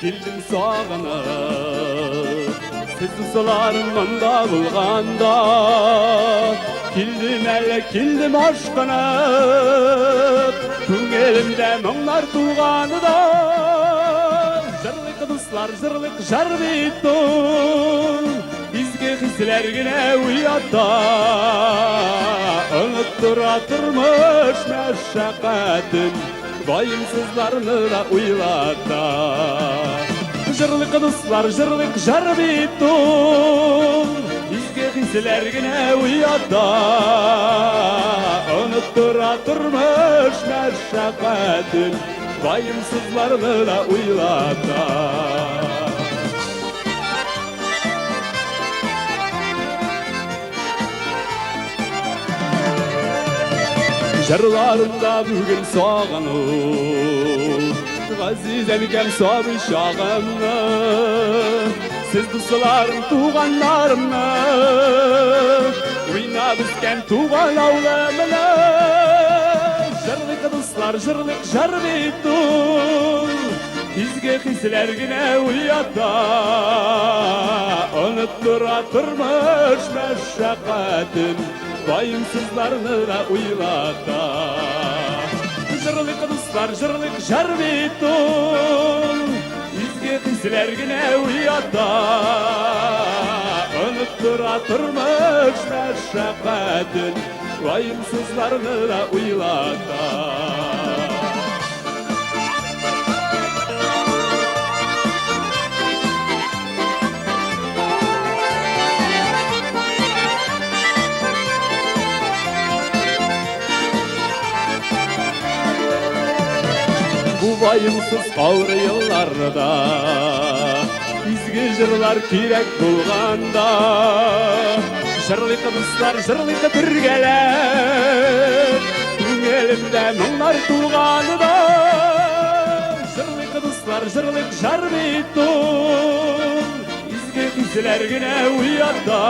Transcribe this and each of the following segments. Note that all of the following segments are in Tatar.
Килдем сагынып. Сез дусларым монда булганда, Килдем әле, килдем ашкынып. Күңелемдә моңнар тулганы да. Җырлыйк, дуслар, җырлыйк, җыр бит ул. Изге хисләр генә уята. Оныттыра тормыш мәшәкатен, Ваемсызларны да уйлата. Җырлыйк, дуслар, җырлыйк, җыр бит ул. Изге хисләр генә уята. Оныттыра тормыш мәшәкатен, Ваемсызларны да уйлата. Җырларымда бүген сагыну, Газиз әнкәм сабый чагымны, Сез дусларым, туганнарымны, Уйнап үскән туган авылымны. Җырлыйк, дуслар, җырлыйк, җыр бит ул. Изге хисләр генә уята. Оныттыра тормыш мәшәкатен, Ваемсызларны да уйлата. Җырлыйк, дуслар, җырлыйк, җыр бит ул. Изге хисләр генә уята. Оныттыра тормыш мәшәкатен, Ваемсызларны да уйлата. Бу ваемсыз авыр елларда Изге җырлар кирәк булганда, Җырлыйк, дуслар, җырлыйк бергәләп. Күңелемдә моңнар тулганда, Җырлыйк, дуслар, җырлыйк, җыр бит ул. Изге хисләр генә уята.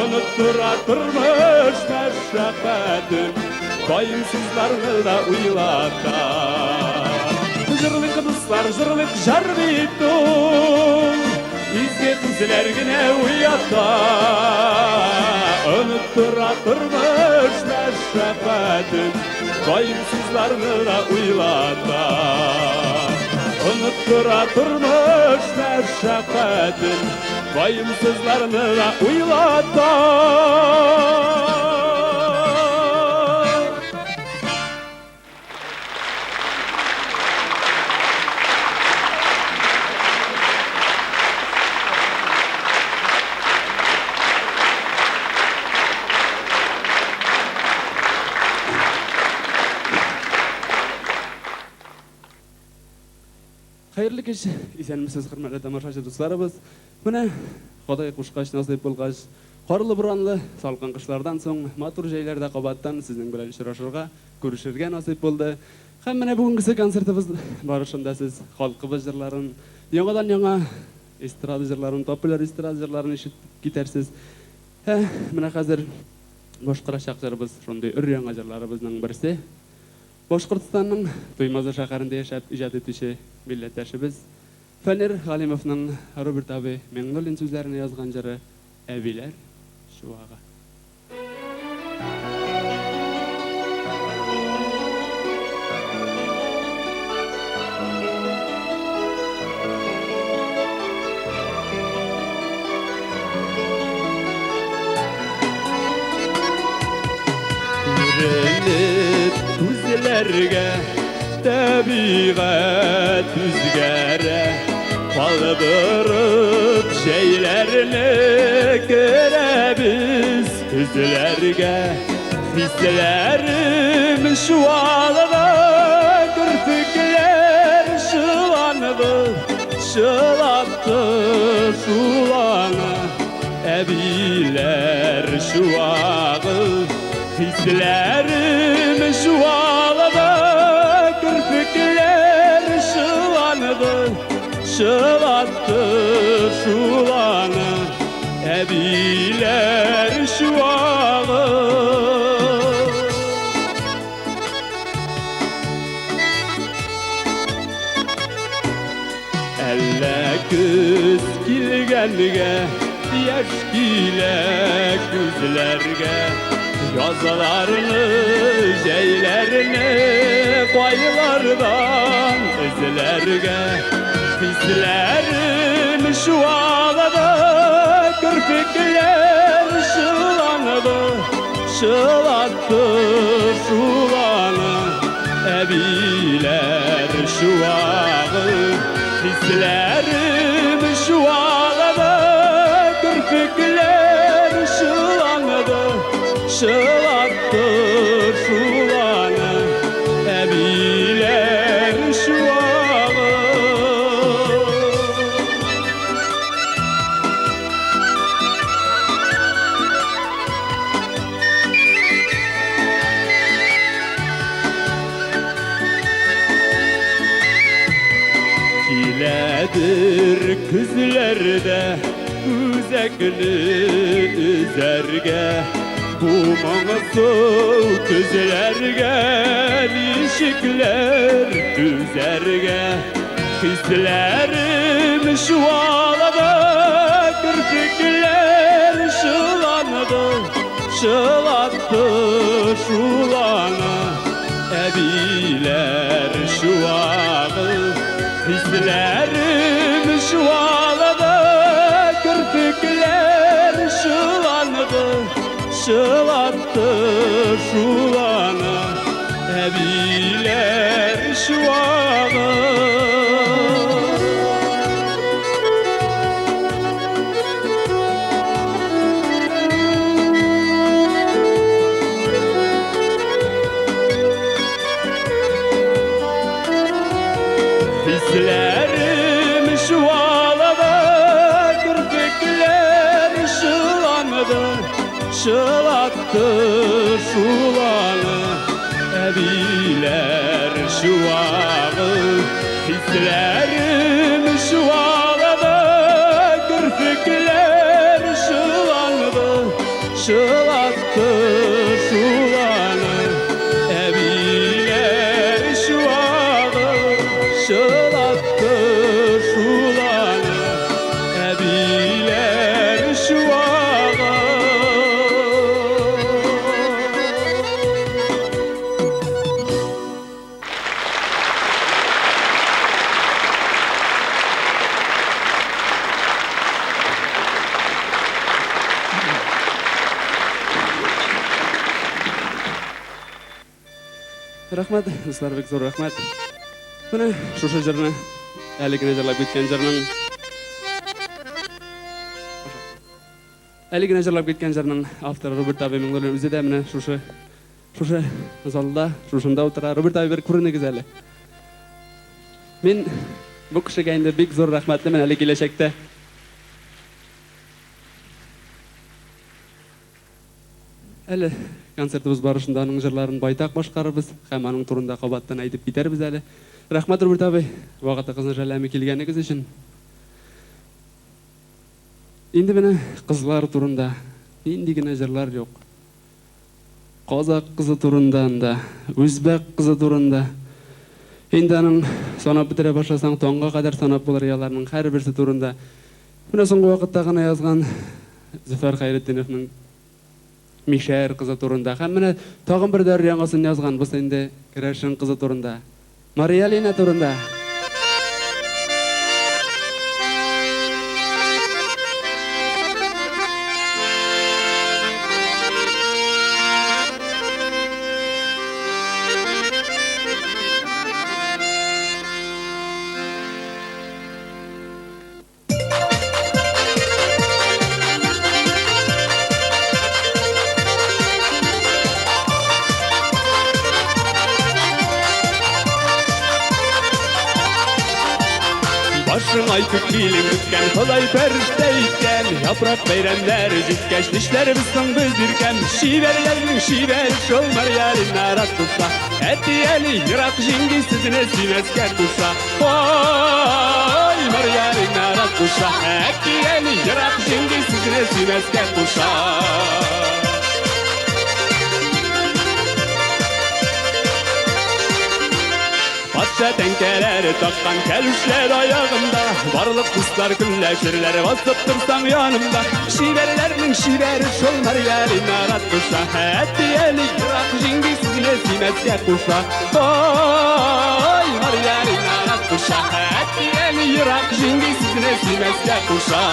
Оныттыра тормыш мәшәкатен, Ваемсызларны да уйлата. Җырлыйк, дуслар, җырлыйк, җыр бит ул. Изге хисләр генә уята. Оныттыра тормыш мәшәкатен, Ваемсызларны да уйлата. Оныттыра тормыш мәшәкатен, Ваемсызларны да уйлата. Хәерле кич, исәнмесез, хөрмәтле тамашачы дусларыбыз. Менә Ходай кушкач, насыйп булгач, карлы буранлы салкын кышлардан соң матур җәйләрдә кабаттан сезнең белән очрашырга, күрешергә насыйп булды. Һәм менә бүгенгесе концертыбыз барышында сез халкыбыз җырларын, яңадан-яңа эстрада җырларын, популяр эстрада җырларын ишетеп китәрсез. Ә менә хәзер башкарачак җырыбыз шундый өр-яңа җырларыбызның берсе. Башкортстанның Туймазы шәһәрендә яшәп иҗат итүче милләттәшебез Фәнир Галимовның Роберт абый Миңнуллин сүзләренә язган җыры Әбиләр чуагы. Күренеп күзләргә табигать үзгәрә, Калдырып җәйләрне керәбез көзләргә. Хисләрем чуалды, керфекләр чыланды, Чылатты шуланы әбиләр чуагы. Хисләрем чуалды, керфекләр чыланды, Чылатты шуланы әбиләр чуагы. Күңелгә, яшь килә күзләргә. Язларны, җәйләрне кайлардан эзләргә. Хисләрем чуалады, керфекләр чыланды, чылатты шуланы әбиләр чуагы. Хисләрем чуалады, керфекләр чыланды, чылатты шуланы әбиләр чуагы. Киләдер көзләрдә үзәкне өзәргә, бу моңсу көзләргә ничекләр түзәргә. Хисләрем чуалады, керфекләр чыланды, чылатты шуланы әбиләр чуагы. Хисләрем чуалады, керфекләр чыланды, чылатты шуланы әбиләр чуагы. Хисләрем чуалады, керфекләр чыланды, чылатты шуланы әбиләр чуагы. Хисләрем чуалады, керфекләр чыланды, чылатты шуланы әбиләр чуагы, чылатты шуланы әбиләр чуагы. Рәхмәт, дуслар, бик зур рәхмәт. Менә шушы җырны, әле генә җырлап киткән җырның Әле генә җырлап киткән җырның авторы Роберт абый Миңнуллин үзе дә менә шушы залда, шушында утыра. Роберт абый, бер күренегез әле. Мин бу кешегә инде бик зур рәхмәтлемен әле киләчәктә. Әле концертыбыз барышында аның җырларын байтак башкарырбыз һәм аның турында кабаттан әйтеп китәрбез әле. Рәхмәт, Роберт абый, вакытыгызны жәлләми килгәнегез өчен. Инде менә кызлар турында нинди генә җырлар юк. Казак кызы турында анда, үзбәк кызы турында. Инде аның санап бетерә башласаң, таңга кадәр санап булыр аларның һәрберсе турында. Менә соңгы вакытта гына язган Зөфәр Хәйретдиновның Мишәр кызы турында. Һәм менә тагын бер дәр яңасын язган, бусы инде керәшен кызы турында. Мария Лина турында. Башың ай күк билең бөккән, Ходай фәрештә иткән, япрак бәйрәмнәре җиткәч, нишләрбез соң без иркәм? Чибәрләрнең чибәре шул Мария Лина рас булса, әти-әни ерак җиңги сезне сөймәскә куша. Ой, Мария Лина рас булса, әти-әни ерак җиңги сезне сөймәскә куша. Акча тәңкәләре таккан кәлүшләр аягында. Барлык дуслар көнләшерләр, басып торсаң янымда. Чибәрләрнең чибәре шул Марьялина Ратуша. Әти әле ерак җиңги сезне сөймәскә куша. Ой, Марьялина Ратуша. Әти әле ерак җиңги сезне сөймәскә куша.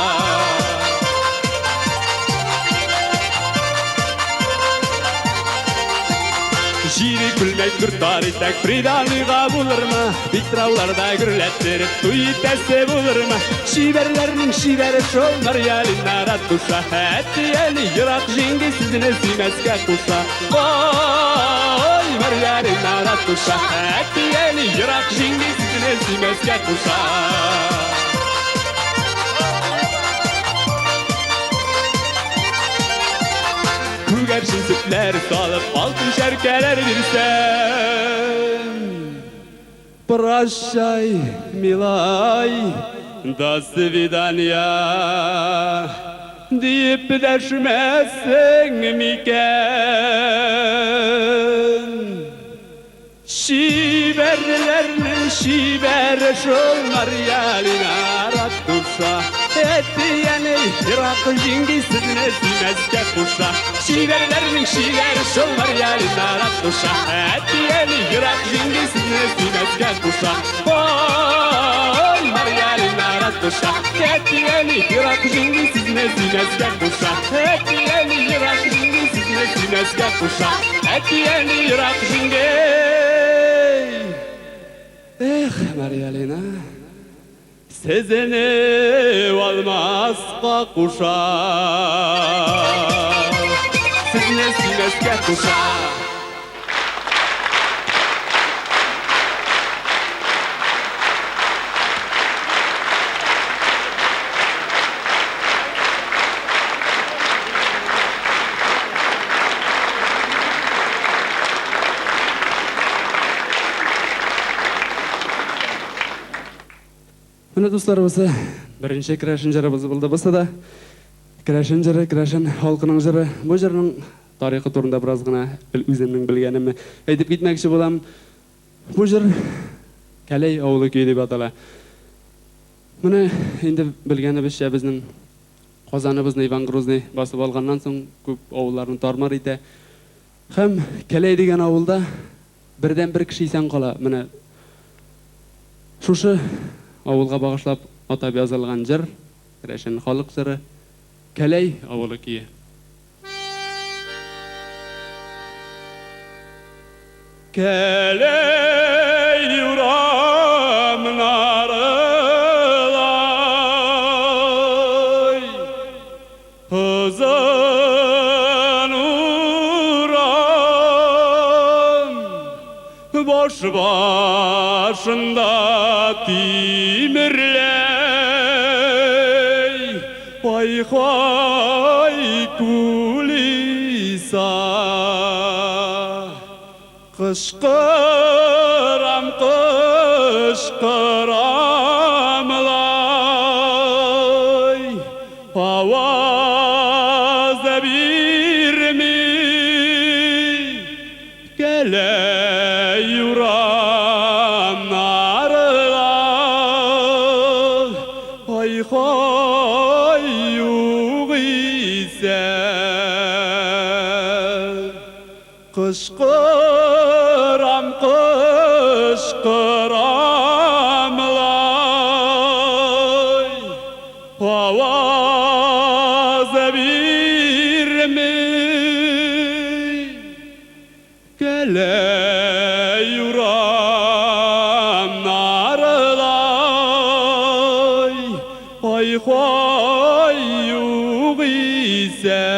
Җире күлмәк дүрт итәк приданыйга булырмы? Питрауларда гөрләттереп туй итәсе булырмы? Чибәрләрнең чибәре шул Марьялина Ратуша. Әти әле ерак җиңги сезне сөймәскә куша. Ой, Марьялина Ратуша. Әти әле ерак җиңги сезне сөймәскә куша. Күгәрчен сөтләр салып, алтын шәркәләр бирсәм. Прощай, милай, до свидания, диеп дәшмәссең микән? Чибәрләрнең чибәре шул Марьялина Ратуша. Әти әни ерак җиңги сезне сөймәскә куша. Чибәрләрнең чибәре шул Марьялина Ратуша. Әти әни ерак җиңги сезне сөймәскә куша. Ой, Марьялина Ратуша. Әти әни ерак җиңги сезне сөймәскә куша. Әти әни ерак җиңги сезне сөймәскә куша. Әти әни ерак җиңги. Эх, Марьялина, сезне алмаска куша. Сезне сөймәскә куша. Менә, дуслар, бусы беренче керәшен җырыбыз булды. Бусы да керәшен җыры, керәшен халкының җыры. Бу җырның тарихы турында бераз гына үземнең белгәнемне әйтеп китмәкче булам. Бу җыр Кәләй авылы көе дип атала. Менә инде белгәнебезчә, безнең Казаныбызны Иван Грозный басып алганнан соң күп авылларны тар-мар итә. Һәм Кәләй дигән авылда бердән бер кеше исән кала. Менә шушы авылга багышлап атап язылган җыр, керәшен халык җыры, Кәләй авылы көе. Кәләй урамнары лай, озын урам, баш башында тимерләй, ай-хай кулиса. Кычкырам, кычкырам лай, аваз да бирми, Кәләй урамнары ай-хай юк исә. Кычкырам, кычкырам лай, аваз бирми, Кәләй урамнары лай, ай-хай юк исә.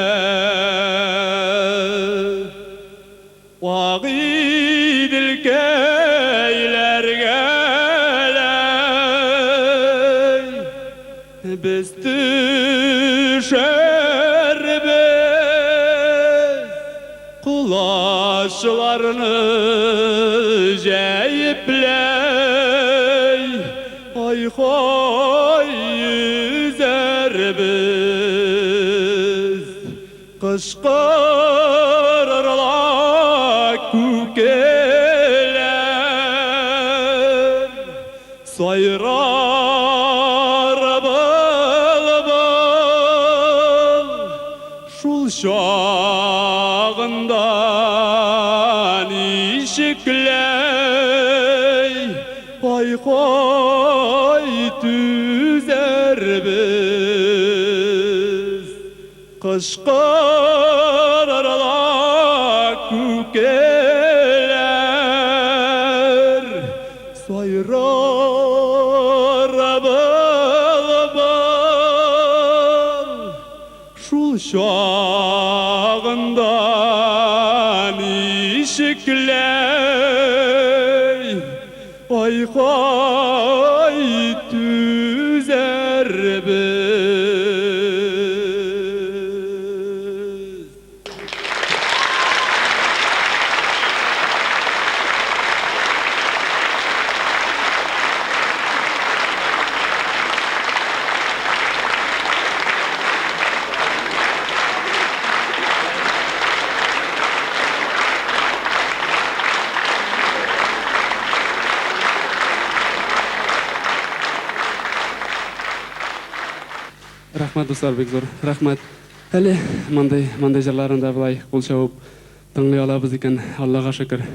Агыйделкәйләргә ләй, без төшәрбез, колачларны җәеп ләй, ай-хай йөзәрбез. Кычкырырлар күкеләр. чагында ничекләй ай-хай түзәрбез. Кышкы арала күкеләр сайрар былбыл. Шул чагында ничекләй ай-хай түзәрбез. Рәхмәт, дуслар, бик зур рәхмәт. Әле мондый мондый җырларын да болай кул чабып тыңлый алабыз икән, Аллага шөкер.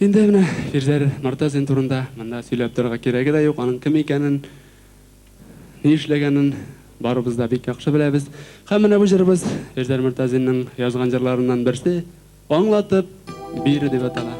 Инде менә Фирзәр Мортазин турында монда сөйләп торырга кирәге дә юк, аның кем икәнен, ни эшләгәнен барыбыз да бик яхшы беләбез. Һәм менә бу җырыбыз Фирзәр Мортазинның язган җырларыннан берсе, Аңлатып бир дип атала.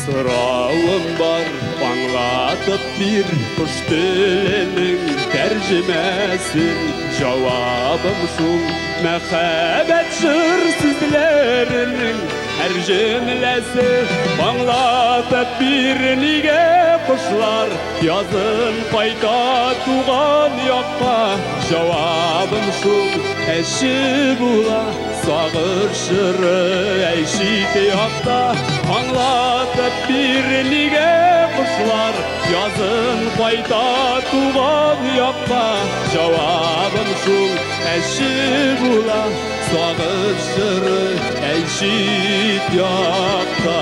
Соравым бар, аңлатып бир кош теленең тәрҗемәсен. Җавабым шул, мәхәббәт җыр сүзләренең һәр җөмләсе. Аңлатып бир, нигә кошлар язын кайта туган якка? Җавабым шул, әче була сагыш җыры әй чит якта. Аңлатып бир, нигә кошлар язын кайта туган якка? Җавабым шул, әче була сагыш җыры әй чит якта.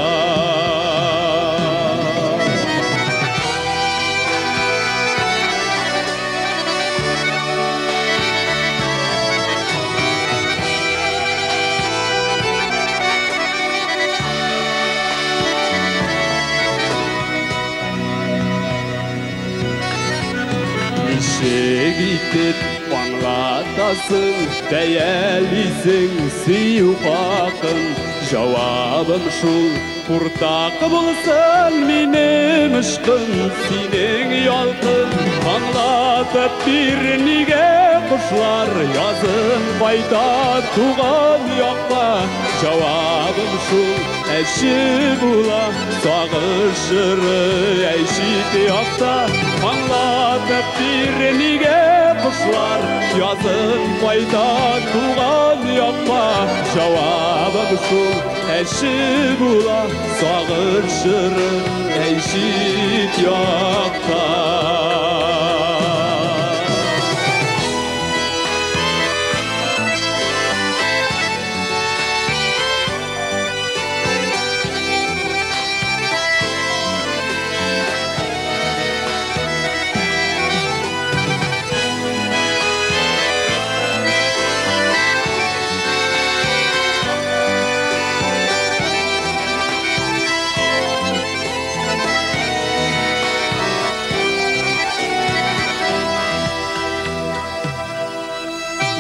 Ничек итеп аңлатасың, бәялисең сөю хакын? Җавабым шул, уртак булсын минем ышкым, синең ялкын. Аңлатып бир, нигә кошлар язын кайта туган якка? Җавабым шул, әче була сагыш җыры әй чит якта. Аңлатып бир, нигә кошлар язын кайта туган якка? Җавабым шул, әче була сагыш җыры әй чит якта.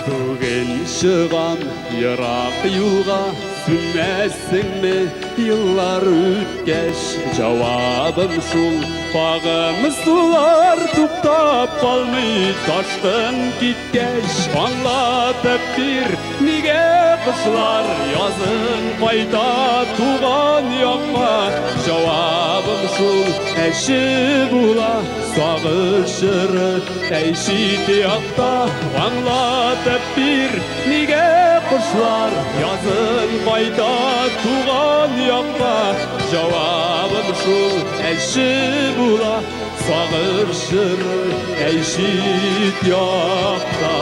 Бүген чыгам ерак юлга, сүнмәссеңме еллар үткәч? Җавабым шул, агым сулар туктап калмый ташкын киткәч. Аңлатып бир, нигә кошлар язын кайта туган якка? Җавабым шул, әче була сагыш җыры әй чит якта. Аңлатып бир, җир, нигә кошлар язын кайта туган якка? Җавабым шул, әче була сагыш җыры әй чит якта.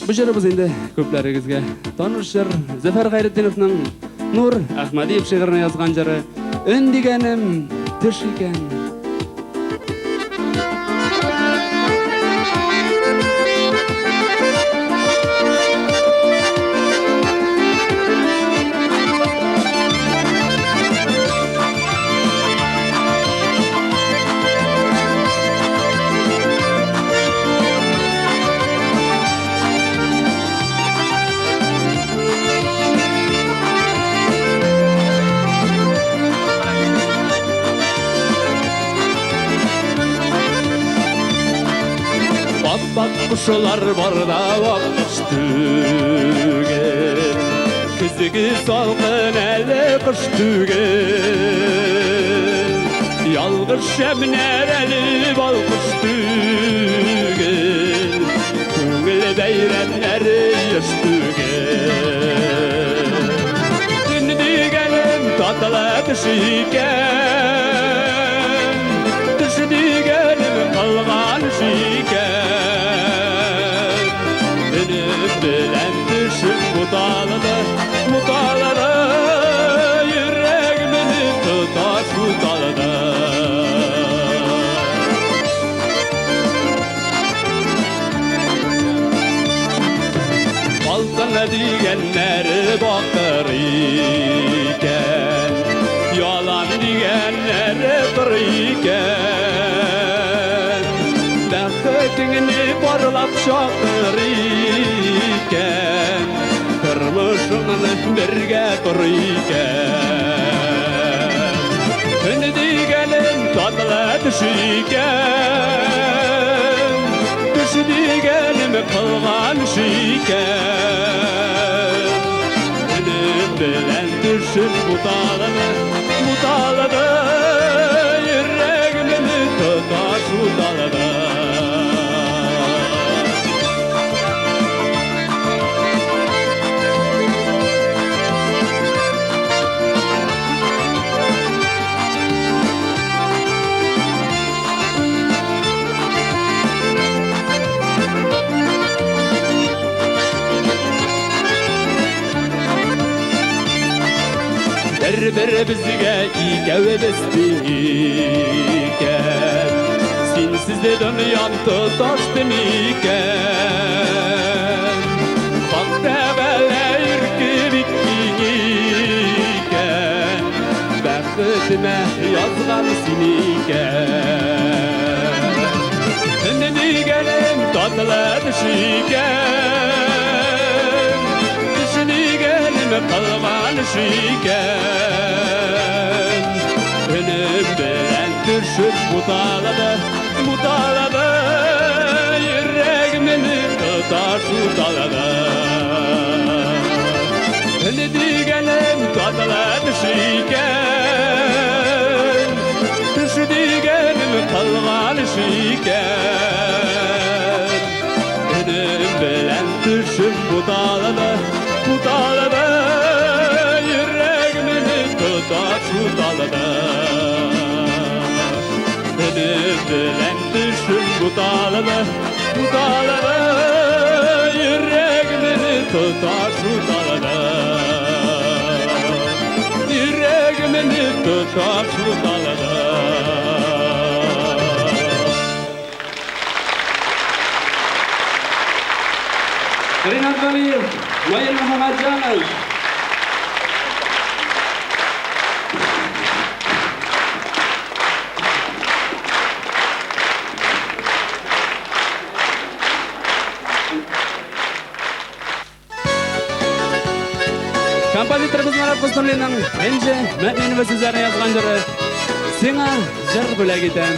Бу җырыбыз инде күпләрегезгә таныш җыр. Зөфәр Хәйретдиновның Нур Әхмәдиев шигыренә язган җыры Өн дигәнем төш икән. Аппак кошлар барда вакыт түгел, Көзге салкын әле кыш түгел. Ялгыш шәмнәр әле балкыш түгел, Күңел бәйрәмнәре еш түгел. Төн дигәнем татлы төш икән, Төш дигәнем кылган эш икән. Өнем белән төшем буталды, буталды, Йөрәгемне тоташ буталды. Алтын дигәннәре бакыр икән, Ялан дигәннәре тор икән. Бәхетеңне барлап чакыр икән, Тормышыңны бергә тор икән. Төн дигәнем татлы төш икән, Төш дигәнем кылган эш икән. Өнем белән төшем буталды, буталды, Йөрәгемне тоташ буталды. Бер-беребезгә икәвебез тиң икән, Синсез дә дөньям тоташты микән? Хак Тәгалә ирке бик киң икән, Бәхетемә язган син икән. Төн дигәнем татлы төш икән, Төш дигәнем кылган эш икән. Өнем белән төшеп буталды, буталды, Йөрәгемне тоташ буталды. Төн дигәнем татлы төш икән, Төш дигәнем кылган эш икән. Өнем белән төшеп буталды, буталды, Йөрәгемне тоташ буталды. Өнем белән төшеп буталды, буталды, Йөрәгемне тоташ буталды. Йөрәгемне тоташ буталды. Ринат Галиев, Наил Мөхәммәтҗанов, Композиторыбыз Марат Хөснуллинның Энҗе Мөэминова сүзләренә язган җыры Сиңа җыр бүләк итәм.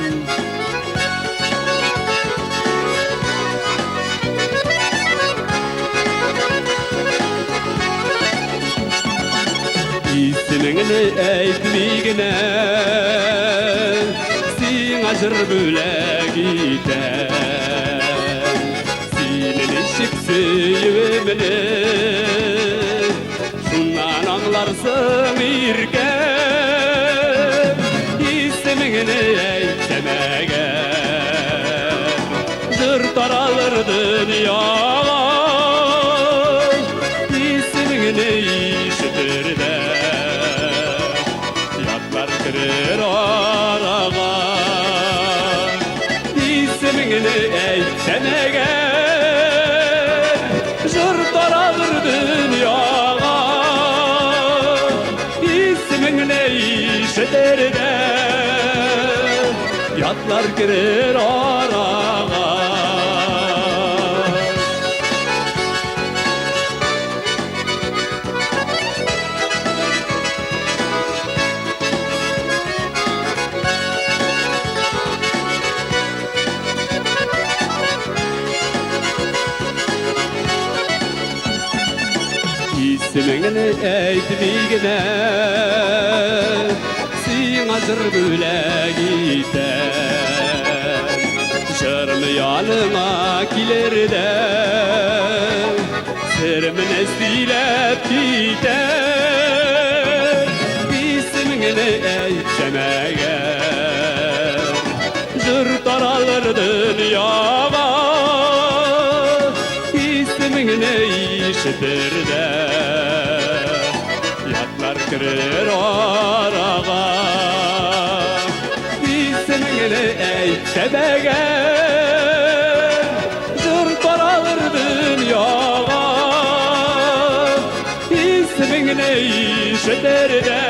Исемеңне әйтми генә Сиңа җыр бүләк итәм. Сине ничек сөюемне Шуннан аңларсың, иркәм. Исемеңне әйтсәм әгәр, Җыр таралыр дөньяга. Исемеңне ишетер дә Ятлар керер арага. Исемеңне әйтсәм әгәр, Җыр таралыр дөньяга. Исемеңне ишетер дә Ятлар керер арага. Исемеңне әйтми генә Сиңа җыр бүләк итәм. Җырым яныңа килер дә Серемне сөйләп китәр. Исемеңне әйтсәм әгәр, Җыр таралыр дөньяга. Исемеңне ишетер дә Ятлар керер арага. Исемеңне әйтсәм әгәр, Җыр таралыр дөньяга. Исемеңне ишетер дә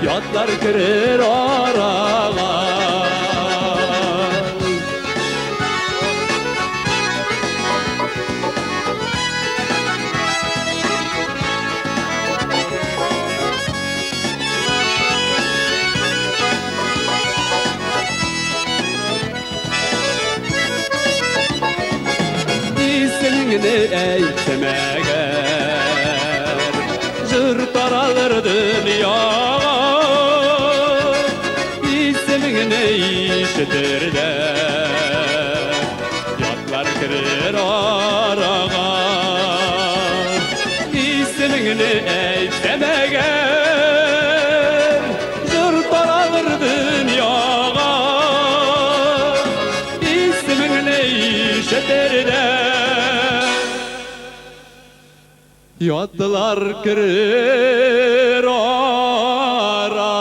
Ятлар керер арага. Исемеңне әйтсәм әгәр, Җыр таралыр дөньяга. Исемеңне ишетер дә Ятлар керер арага. Исемеңне әйтсәм әгәр, Җыр таралыр дөньяга. Исемеңне ишетер дә Ятлар керер арага.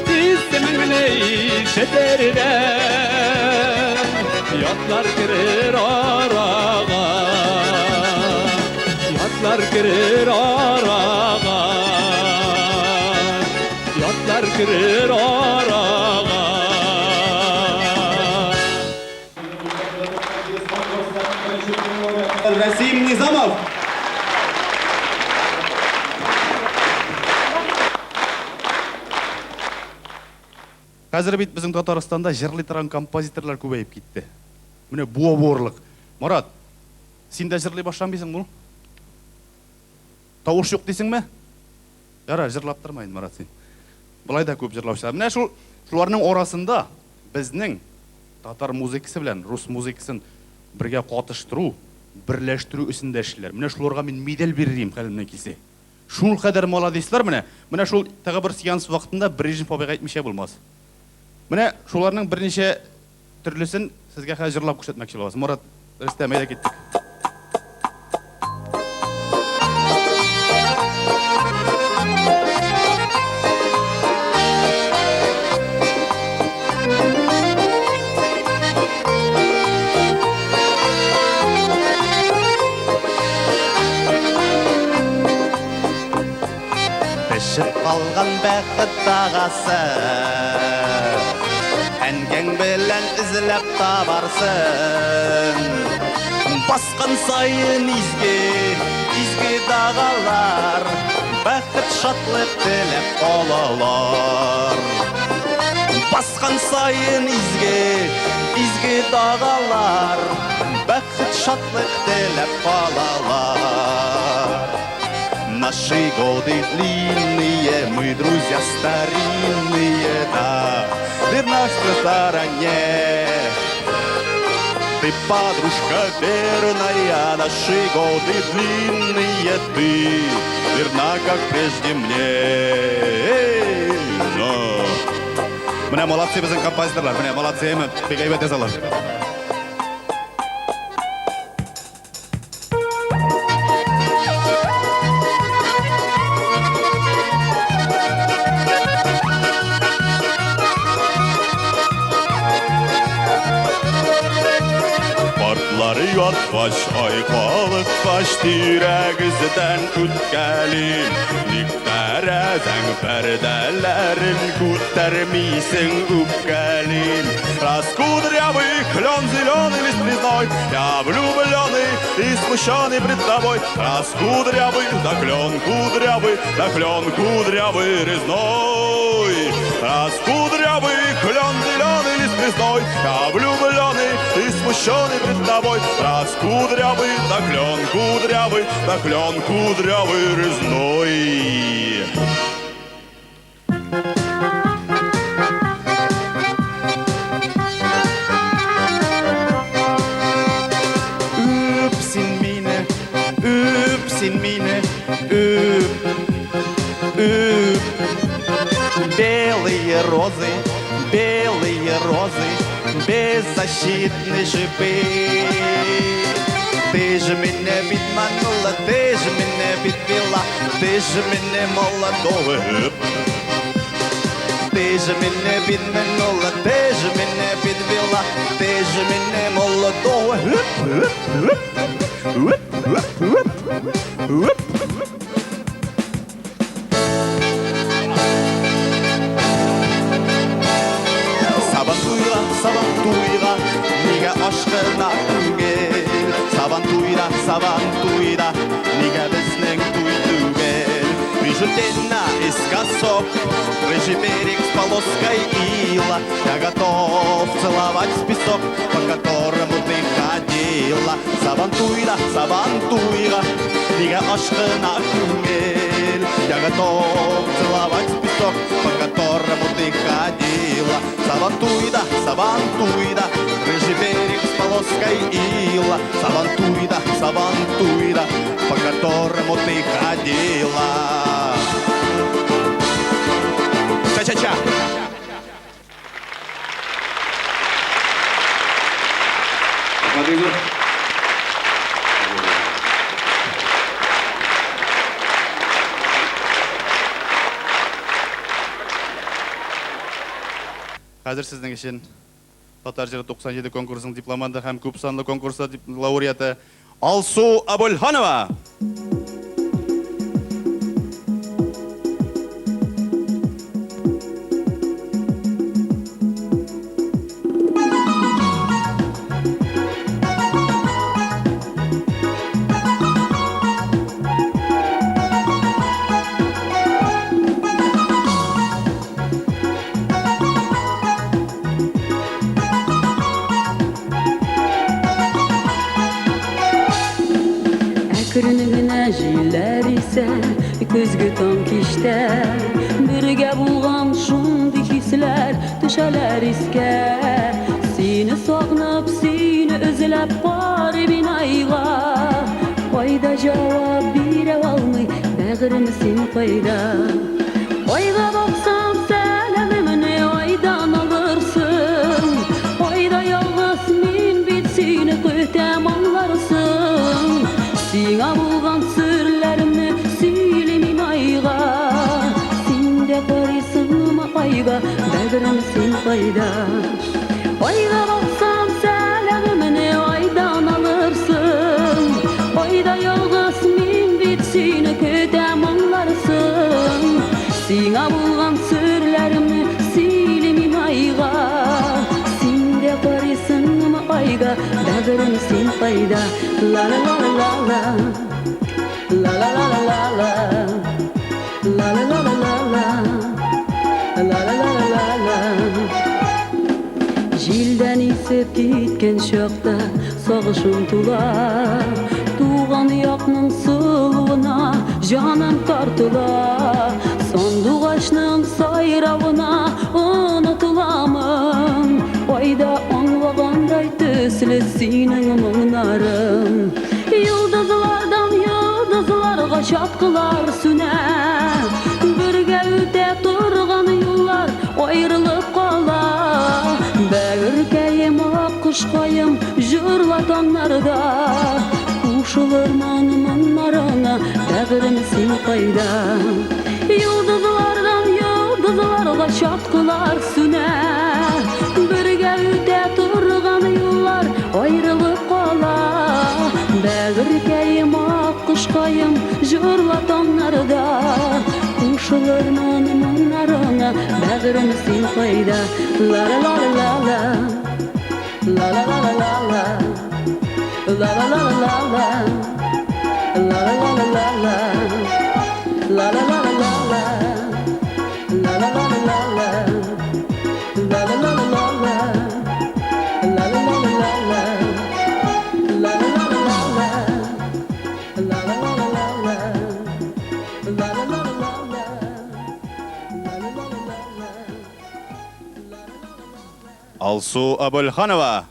Исемеңне ишетер дә Ятлар керер арага. Ятлар керер арага. Ятлар керер арага. Рәсим Низамов. Хәзер бит безнең Татарстанда җырлый торган композиторлар күбәеп китте. Менә буа буарлык. Марат, син дә җырлый башламыйсыңмы ул? Тавыш юк дисеңме? Ярар, җырлап торма инде, Марат, син. Болай да күп җырлаучылар. Менә шул шуларның арасында безнең татар музыкасы белән рус музыкасын бергә катыштыру, берләштерү өстендә эшлиләр. Менә шуларга мин медаль бирер идем, хәлемнән килсә. Шул кадәр молодецлар менә. Менә шул тагы бер сеанс вакытында Брежнев абыйга әйтмичә булмас. Менә шуларның берничә төрлесен сезгә хәзер җырлап күрсәтмәкче булабыз. Марат, Рөстәм, әйдә киттек. Пешеп калган Салган бәхет дагасы. Әнкәң белән эзләп табарсың. Баскан саен изге, изге дагалар, бәхет шатлык теләп калалар. Баскан саен изге, изге дагалар, бәхет шатлык теләп калалар. Наши годы длинные, мы друзья старинные, да, ты в нашей стороне. Ты подружка верная, наши годы длинные, ты верна, как прежде мне. Но. Менә молодцы безнең композиторлар, менә молодцы, бик әйбәт язалар. Партлары яткач, ай калыккач, тирәгездән үткәлим. Ник тәрәзәң пәрдәләрен күтәрмисең үпкәлим. Раскудрявый клен зеленый лист резной, я влюбленный и смущенный пред тобой. Раскудрявый, да клен кудрявый, да клен кудрявый резной. Раскудрявый клен зеленый лист резной, я влюбленный и смущенный пред тобой. Раскудрявый, да клен кудрявый, да клен кудрявый резной. Үп син мине, үп син мине, үп, үп. Белые розы, белые розы, беззащитны шипы. Ты же меня підманула, ты же меня підвела, ты же меня молодого. Ты же меня підманула, ты же меня підвела, ты же меня молодого. Сабантуйга, сабантуйга, нигә ашкына күңел? Сабантуйда, сабантуйда, нигә безнең туй түгел? Вижу тень наискосок, рыжий берег с полоской ила. Я готов целовать песок, по которому ты ходила. Сабантуйда, сабантуйга, нигә ашкына күңел? Я готов целовать песок, по которому ты ходила. Сабантуйда, сабантуйда, рыжий берег с полоской ила. Сабантуйда, сабантуйда, по которому ты ходила. Ча-ча-ча! Хәзер сезнең өчен Татар җыры 97 конкурсының дипломанты һәм күпсанлы конкурсы лауреаты Алсу Абульханова. Әкрен генә җилләр исә, көзге таң кичтә бергә булган шундый хисләр төшәләр искә. Сине сагынып, сине эзләп карый мин айга. Кайда җавап бирә алмый, бәгырем син кайда? Айга баксам, сәламемне айдан алырсың. Кайда ялгыз мин бит сине көтәм аңларсың. Сиңа булган серләремне сөйлим айга. Син дә карыйсыңмы айга, бәгырем син кайда? Айга баксам, сәламемне айдан алырсың. Айда ялгыз мин бит сине көтәм аңларсың. Сиңа булган серләремне сөйлим мин айга. Син дә карыйсыңмы айга, бәгырем, син кайда? Ла ла ла ла ла, ла ла ла ла ла, ла ла ла ла ла, ла ла ла ла ла. Җилдән исеп киткән чакта сагышым тула, туган якның сылуына җаным тартыла. Сандугачның сайравына онытыламын, айда аңлагандай төсле синең моңнарың. Йолдызлардан йолдызларга чаткылар сүнә, бергә үтә торган юллар аерылып кала. Бәгырькәем, ак кошкаем, җырла таңнарда, кушылырмын моңнарыңа, бәгырем, син кайда? Йолдызлардан йолдызларга чаткылар сүнә, бергә үтә торган юллар аерылып кала. Бәгырькәем, ак кошкаем, җырла таңнарда, кушылырмын моңнарыңа, бәгырем, син кайда? Ла ла ла ла ла, ла ла ла ла ла, ла ла ла ла ла, ла ла ла ла ла, ла ла ла ла ла, ла ла ла ла ла, ла ла ла ла ла, ла ла ла ла ла, ла ла ла ла ла, ла ла ла ла ла, ла ла ла ла ла, ла ла ла ла ла. Алсу Абульханова.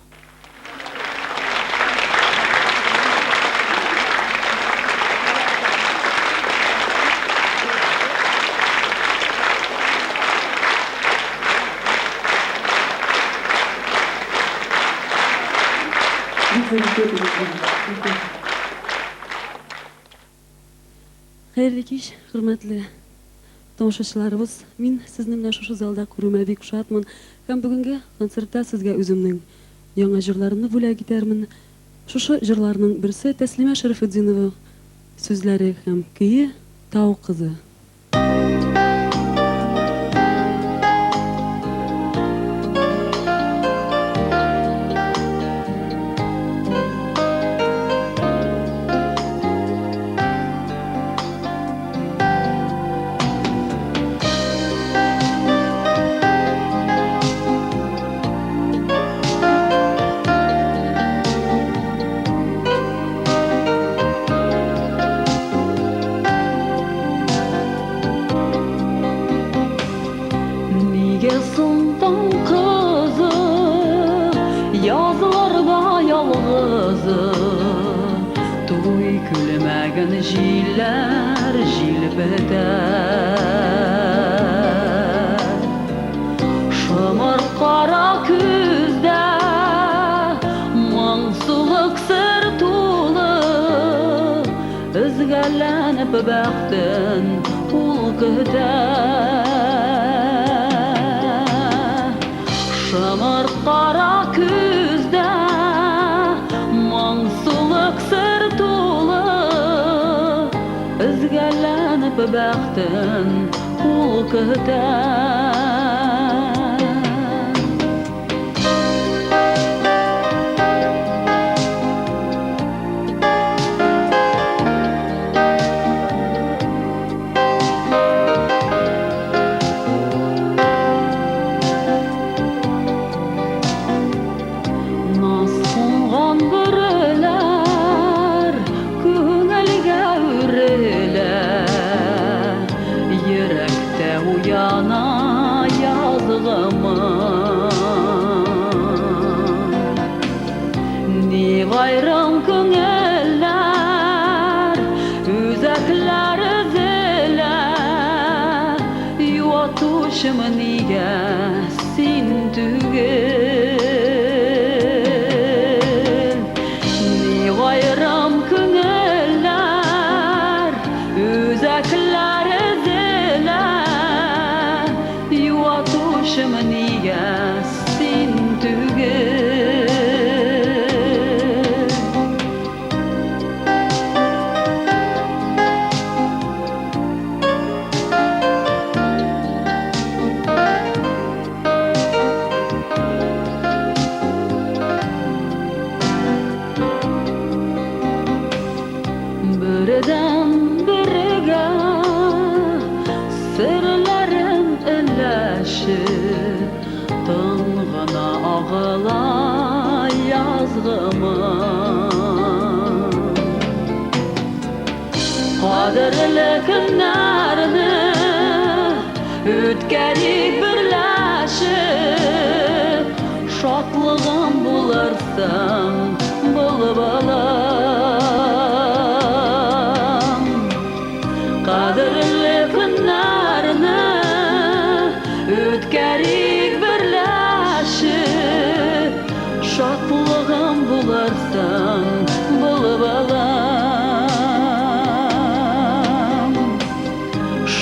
Хәерле кич, хөрмәтле тамашачыларыбыз. Мин сезне менә шушы залда күрүемә бик шатмын. Һәм бүгенге концертта сезгә үземнең яңа җырларымны бүләк итәрмен. Шушы җырларның берсе Тәслимә Шәрәфетдинова сүзләре һәм көе «Тау кызы». Нигә соң таң кызы язларда ялгызы, туй күлмәген җилләр җилпетә? Шомырт кара күздә моңсулык сер тулы, өзгәләнеп бәхтен ул көтә. Шомырт кара күздә моңсулык сер тулы, өзгәләнеп бәхтен ул көтә. Наз кунган бөреләр күңелгә үрелә, йөрәктә уяна язгы моң. Ни гайрым күңелләр, үзәкләр өзелә, юатучым нигә син түгел? Ни гайрым күңелләр, үзәкләр өзелә, юатучым нигә син түгел? Үткәрик берләшеп, Шатлыгым булырсың, былбылым. Кадерле көннәрне үткәрик берләшеп, Шатлыгым булырсың, былбылым.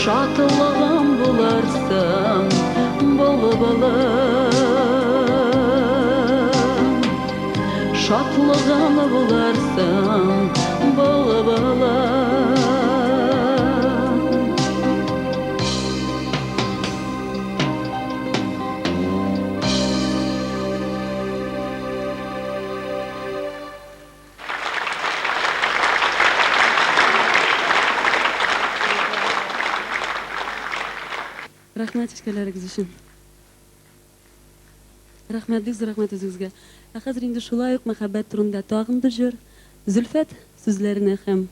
Шатлыгым булырсың, былбылым. Шатлыгым булырсың, былбылым. Рәхмәт чәчкәләрегез өчен. Рәхмәт, бик зур рәхмәт үзегезгә. Ә хәзер инде шулай ук мәхәббәт турында тагын бер җыр. Зөлфәт сүзләренә һәм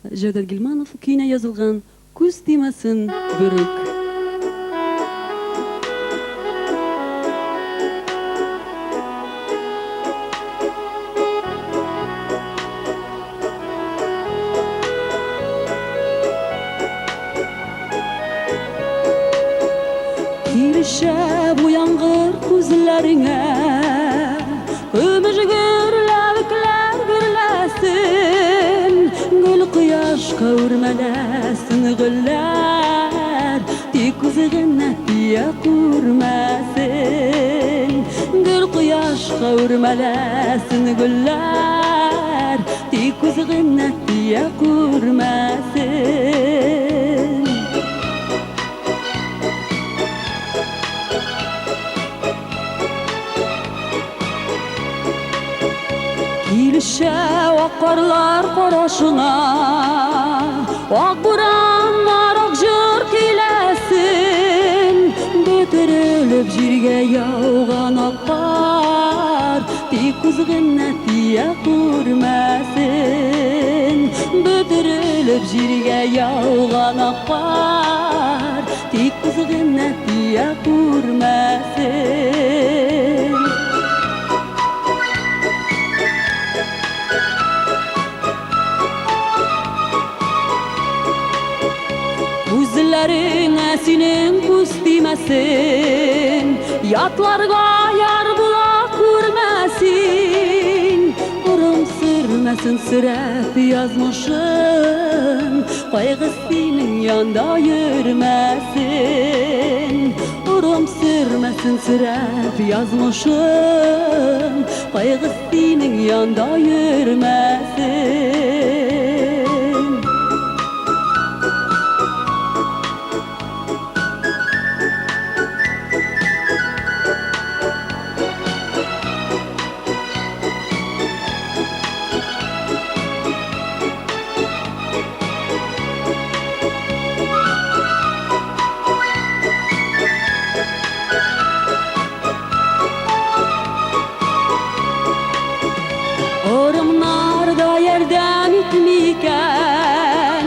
Җәүдәт Гилманов көенә язылган Күз тимәсен берүк. Килешә бу яңгыр күзләреңә, Көмеш гөрләвекләр гөрләсен, Гөл кояшка үрмәләсен гөлләр, Тик күзе генә тия күрмәсен. Гөл кояшка үрмәләсен гөлләр, Тик күзе генә тия күрмәсен. Килешә ак карлар карашыңа, Ак бураннар ак җыр көйләсен, Бөтерелеп җиргә яуган ак кар, Тик күз генә тия күрмәсен. Бөтерелеп җиргә яуган ак кар, Тик күз генә тия күрмәсен. Күзләреңә синең күз тимәсен, Ятларга яр була күрмәсен. Орым сөрмәсен сөрәп язмышын, Кайгы синең янда йөрмәсен. Орым сөрмәсен сөрәп язмышын, Кайгы синең янда йөрмәсен. Орымнар да ярдәм итми икән,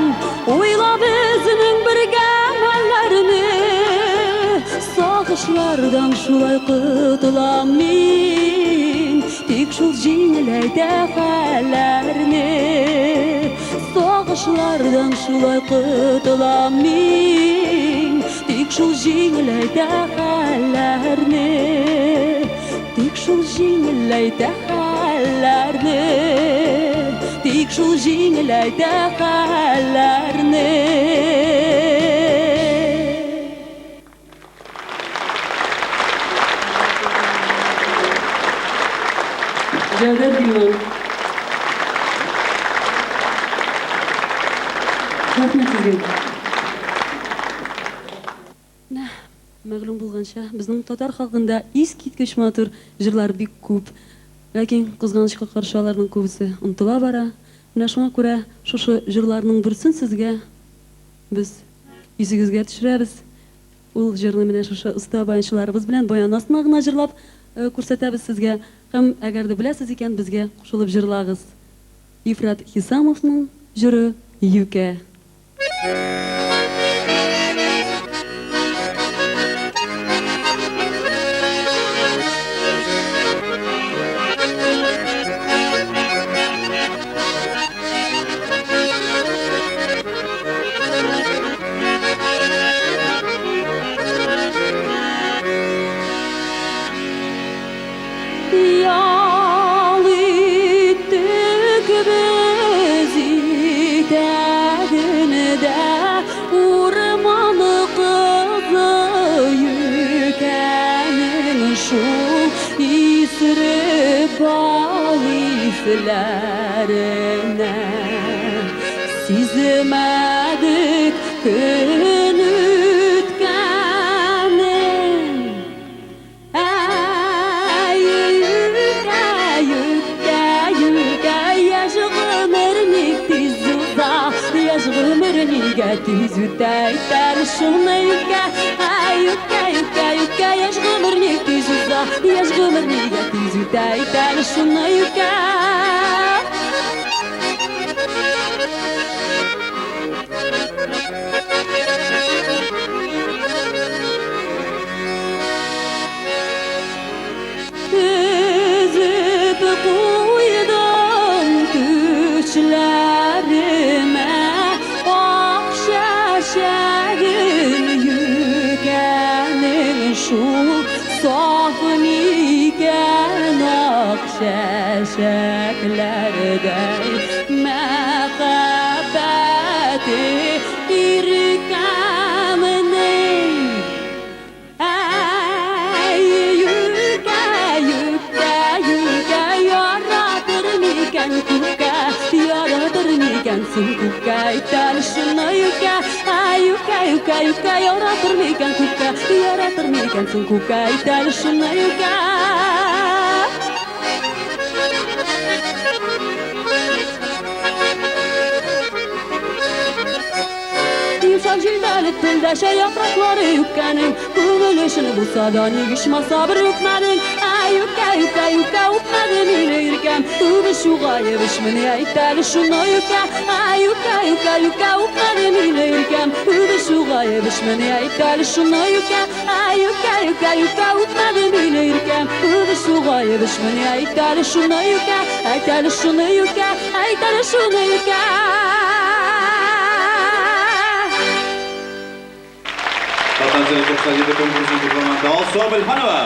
Уйла безнең бергә мәлләрне, Сагышлардан шулай котылам мин, Тик шул җиңеләйтә хәлләрне. Сагышлардан шулай котылам мин, Тик шул җиңеләйтә хәлләрне. Тик шул җиңеләйтә хәлләрне. Тик шул җиңеләйтә хәлләрне. Җәүдәт Гилман. Рәхмәт сезгә. Менә мәгълүм булганча, безнең татар халкында искиткеч матур җырлар бик күп. Ләкин кызганычка каршы аларның күбесе онытыла бара. Менә шуңа күрә шушы җырларның берсен сезгә без исегезгә төшерәбез. Ул җырны менә шушы оста баянчыларыбыз белән баян астына гына җырлап күрсәтәбез сезгә. Һәм әгәр дә беләсез икән, безгә кушылып җырлагыз. Ифрат Хисамовның җыры Юкә. хисләренә. Сизмәдек көн үткәнен. Әй, юкә, юкә, юкә, яшь гомер ник тиз уза, яшь гомер нигә тиз үтә, әйт әле шуны юкә. Әй, юкә, юкә, юкә, яшь гомер ник тиз уза, яшь гомер нигә тиз үтә, әйт әле шуны юкә. Өзеп куйдым түшләремә ак чәчәген, юкәнең шул саф микән ак чәчәкләрдәй мәхәббәте иркәмнең. Әй, юкә, юкә, юкә, яратыр микән күккә, яратыр микән син күккә, әйт әле шуны юкә. Әй, юкә, юкә, юкә, яратыр микән күккә, яратыр микән син күккә, әйт әле шуны юкә. Йомшак җилдәле телдәшә яфраклары юкәнең, күңел өчен булса да ник ичмаса бер үпмәдең. Әй, юкә, юкә, юкә, үпмәде мине иркәм, үбешү гаеп эшмени, әйт әле шуны юкә. Әй, юкә, юкә, юкә, үпмәде мине иркәм, үбешү гаеп эшмени, әйт әле шуны юкә. Әй, юкә, юкә, юкә, үпмәде мине иркәм, үбешү гаеп эшмени, әйт әле шуны юкә, әйт әле шуны юкә, әйт әле шуны юкә. Татар җыры 97 конкурсы дипломанты Алсу Абелханова.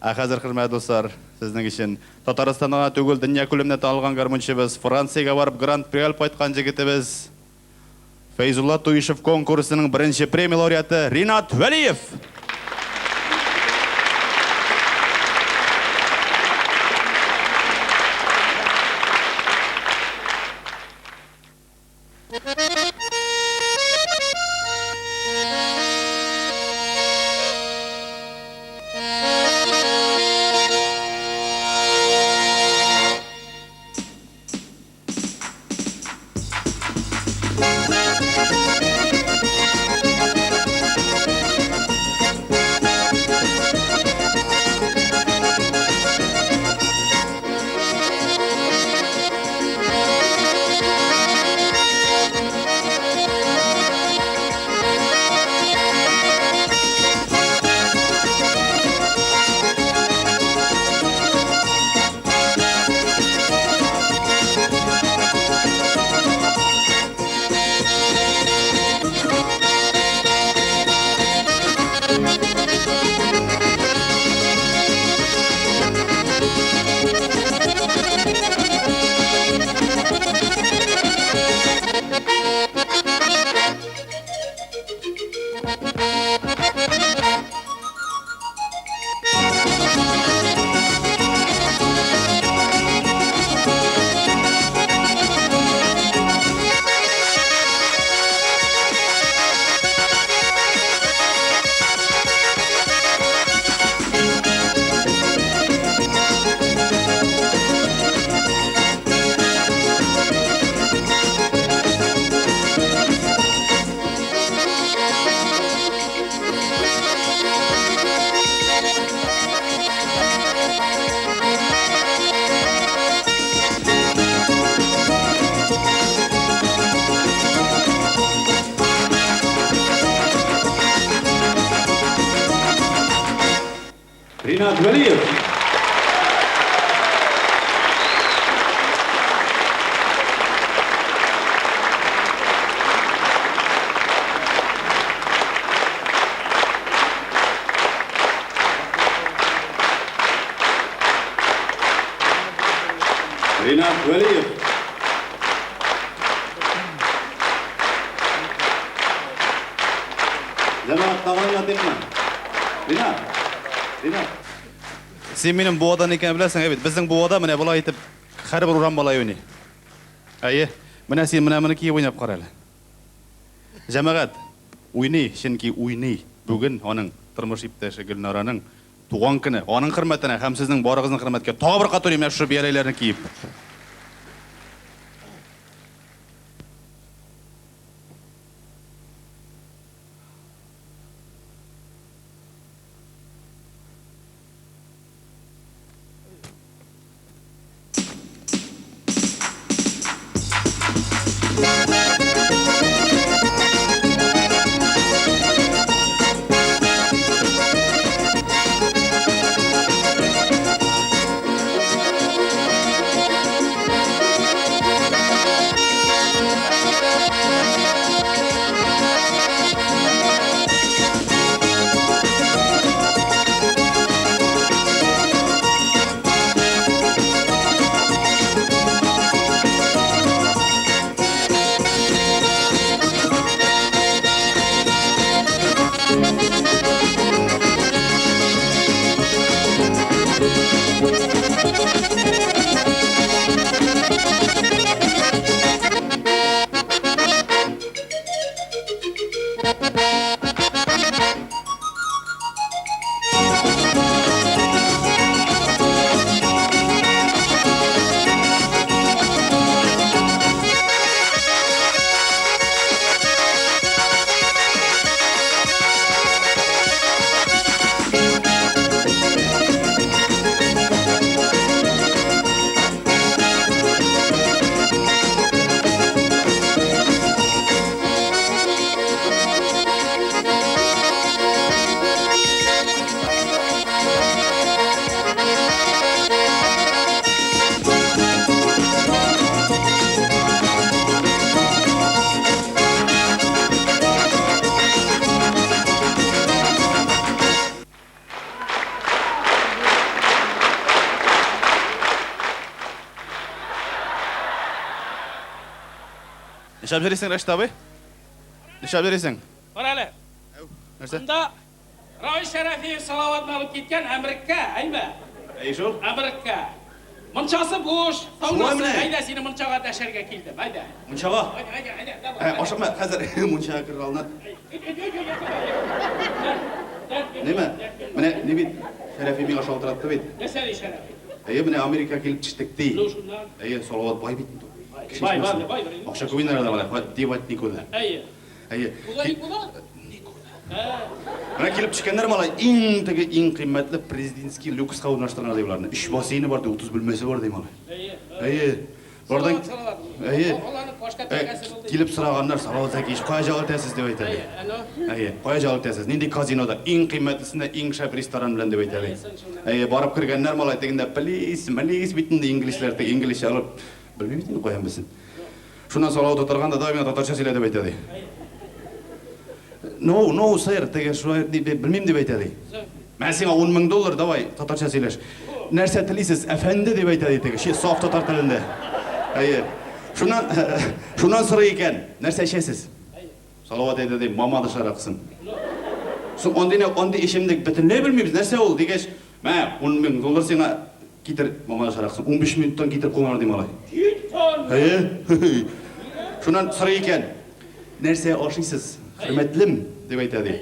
Ә хәзер, хөрмәтле дуслар, сезнең өчен Татарстанда гына түгел, дөнья күләмендә танылган гармунчыбыз, Франциягә барып гран-при алып кайткан җегетебез Фәйзулла Туишев конкурсының беренче премия лауреаты Ринат Вәлиев. Ринат Вәлиев. Ринат Вәлиев. Җәмәгать, тагын уйнатыйкмы? Ринат! Ринат! Син минем Буадан икәнне беләсең, ә бит? Безнең Буада менә болай итеп һәрбер урам малае уйный. Әйе. Менә син менә моны киеп уйнап кара әле. Җәмәгать, уйный, чөнки уйный. Бүген аның тормыш иптәше Гөлнараның туган көне. Аның хөрмәтенә һәм сезнең барыгызның хөрмәткә тагы бер кат уйныйм менә шушы бияләйләрне киеп. Нишләп йөрисең, Рәшит абый? Нишләп йөрисең? Кара әле. Нәрсә? Монда Равил Шәрәфиев Салаватны алып киткән Әмреккә, әйме? Әй шул. Әмреккә. Мунчасы буш, Шулай саунасы. менә. Әйдә, сине мунчага дәшәргә килдем. Әйдә. Мунчага. Әйдә, әйдә, әйдә. давай, Ә, әйдә. ашыкма, хәзер мунчага керер алдыннан. Ниме? Менә ни бит, Шәрәфи миңа шалтыратты бит. Нәрсә ди Шәрәфи? Әйе, менә Америкага килеп төштек ди. Ну, шуннан. Әйе, Салават бай бит инде. Кеше Бай, ишетмәсен. бай, бай, бай. Акча күп инде арада, малай. Девать никуда. Әйе. Әйе. Куда никуда? Менә килеп төшкәннәр малай, иң теге иң кыйммәтле президентский люкска урнаштырганнар ди боларны. Өч бассейны бар ди, 30 бүлмәсе бар ди малай. Әйе. Әйе. Болардан Салават, Салават. Әйе. Аларның башка Ә, тәкәсе булды. Килеп сораганнар, Салават Зәкиевич, кая җавап итәсез дип әйтә ди. Әйе, әно. Әйе, кая җавап итәсез? Нинди казинода? Иң кыйммәтлесендә, иң шәп ресторан белән дип әйтә ди. Әйе, барып кергәннәр малай, тегендә please, please бит инде инглизләр, теге инглизчә алып, белмим бит инде каян белсен. Шуннан Салават утырган да, давай миңа татарча сөйлә дип әйтә ди. No, no, sir, теге шулай дип белмим дип әйтә ди. Мә сиңа 10 мең доллар, давай, татарча сөйләш. Нәрсә телисез, әфәнде дип әйтә ди теге, саф татар телендә. Әйе. Шуннан шуннан сорый икән, нәрсә эчәсез? Салават әйтә ди, Мамадыш аракысын. Соң андый андый эчемлек бөтенләй белмибез, нәрсә ул дигәч, мә, 10 мең доллар сиңа китер Мамадыш аракысын. 15 минуттан китереп куйганнар ди малай. Әйе. Шуннан сорый икән, нәрсә ашыйсыз, хөрмәтлем, дип әйтә ди.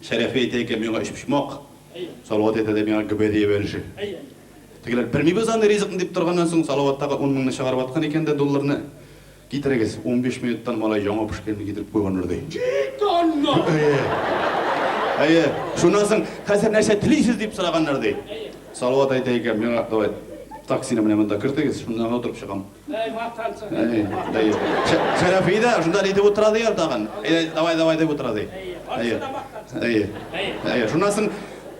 Шәрәфи әйтә икән, миңа өчпочмак. Салават әйтә ди, миңа гөбәдия бәлеше. Тегеләр белмибез аны ризыкны дип торганнан соң Салават тагы 10 меңне чыгарып аткан икән дә долларны китерегез. 15 минуттан малай яңа пешкәнне китереп куйганнар ди. Әйе. Әйе. Шуннан соң хәзер нәрсә телисез дип сораганнар ди. Салават әйтә икән, миңа давай таксины менә монда кертегез, шуннан гына утырып чыгам. Әй, мактансың. Әйе, әйе. Шәрәфи дә шунда әйтеп утыра ди тагын. Әйе, давай, давай дип утыра ди. Әйе. Әйе. Әйе. Шуннан соң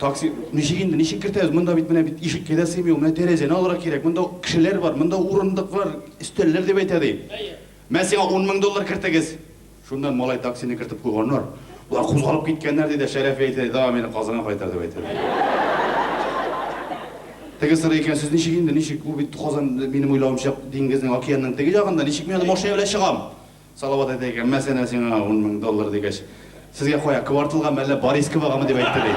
такси ничек инде, ничек кертәбез? Монда бит менә бит ишеккә дә сыймый, менә тәрәзәне алырга кирәк. Монда кешеләр бар, монда урындыклар, өстәлләр дип әйтә ди. Мә сиңа 10 мең доллар кертегез. Шуннан малай таксины кертеп куйганнар. Болар кузгалып киткәннәр ди дә Шәрәфи әйтә, давай мине Казанга кайтар дип әйтә. Теге сорый икән, сез ничек инде, ничек? Ул бит Казан, минем уйлавымча, диңгезнең, океанның теге ягында, ничек мин анда машина белән чыгам? Салават әйтә икән, мәсәлән, сиңа 10 мең доллар дигәч, Сезгә кая, Кварталгамы, әллә Борисковагамы дип әйтте, ди.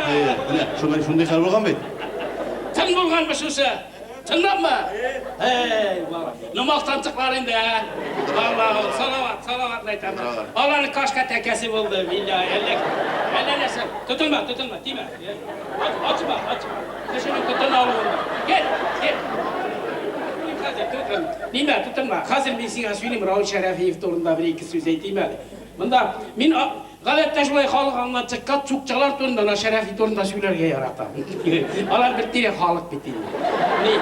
Әйе, менә шундый шундый хәл булган бит. Чын булганмы шушы? Чынлапмы? Әй, бала. Ну, мактанчыклар инде, ә? Алла, Салават, Салаватны әйтәм. Аларның кашка тәкәсе булды, билләһи, әллә әллә нәрсә. Тотынма, тотынма, тимә. Ачма, ачма. Кешенең котын алуын. Кил, кил. Хәзер тотын. Нимә, тотынма. Хәзер мин сиңа сөйлим Раул Шәрәфиев турында бер-ике сүз әйтим әле. Монда мин гадәттә шулай халык аңына чыккан чукчалар турында, ана Шәрәфи турында сөйләргә яратам. Алар бер тирә халык бит инде. Ни?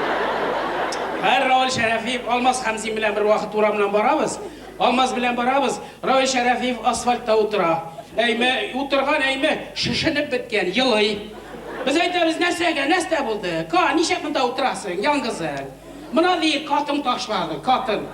Хәер, Раул Шәрәфиев Алмаз Хәмзин белән бер вакыт урамнан барабыз. Алмаз белән барабыз, Раил Шәрәфиев асфальтта утыра. Әйме, утырган, әйме, шешенеп беткән, елый. Без әйтәбез, нәрсәгә, нәрсә булды? Ка, нишләп монда утырасың, яңгызың? Мына, ди, катын ташлады, катын.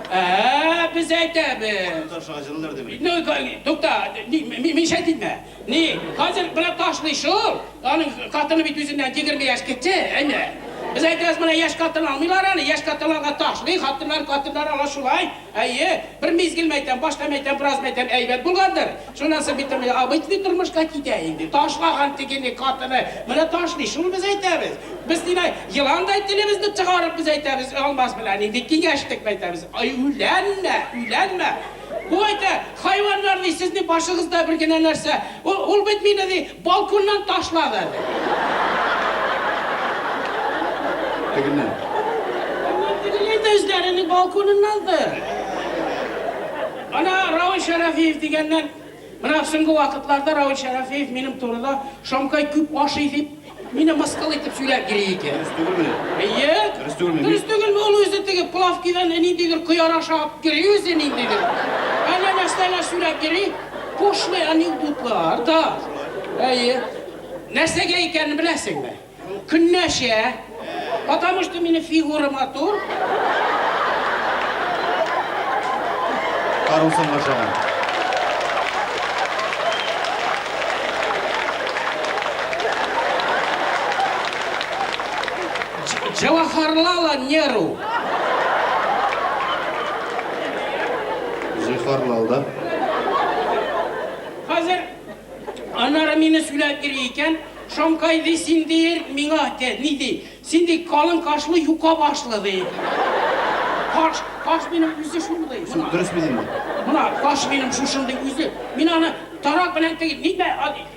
Ә, без әйтәбез. Ташлаган җылылар димени? Ну, тукта, мишәт итмә. Ни, хәзер менә ташлый шул. Аның хатыны бит үзеннән 20 яшь кече, әйме. Без әйтәбез, менә яшь хатын алмыйлар аны, яшь хатыннарга ташлый, хатыннар, хатыннар ала шулай. Әйе, бер мизгел мәйтәм, башта мәйтәм, бераз мәйтәм, әйбәт булгандыр. Шуннан соң бит менә обычный тормышка китә инде. Ташлаган тегене, хатыны, менә ташлый, шул без әйтәбез. Без димәк, еландай телебезне чыгарып без әйтәбез, Алмаз белән инде киңәштек әйтәбез. Ай, үләнмә, үләнмә. Бу әйтә, хайваннар ди, сезнең башыгызда бер генә нәрсә. Ул, ул бит мине ди, балконнан ташлады ди. Тегеннән. Аннан тегеләй дә үзләренең балконыннандыр. Ана Равил Шәрәфиев дигәннән, менә соңгы вакытларда Равил Шәрәфиев минем турыда Шамкай күп ашый дип, мине мыскыл итеп сөйләп йөри икән. Дөрес түгелме? Әйе. Дөрес түгелме? Дөрес түгелме? Ул үзе теге плавкидан ниндидер кыяр ашап йөри үзе ниндидер. Әллә нәрсәләр сөйләп йөри. Пошлый анекдотлар, да. Әйе. Нәрсәгә икәнен беләсеңме? Көнләшә. Потому что минем фигура матур. Карлсонга ошаган. Джавахарлала Неру. Җихарлал да. Хәзер аннары мине сөйләп йөри икән, Шамкай ди, син ди, миңа те, ни ди, син ди, калын кашлы, юка башлы ди. Каш, каш минем үзе шундый. Шул дөрес бит инде. Мына каш минем шушындый үзе. Мин аны тарак белән теге, нитмә,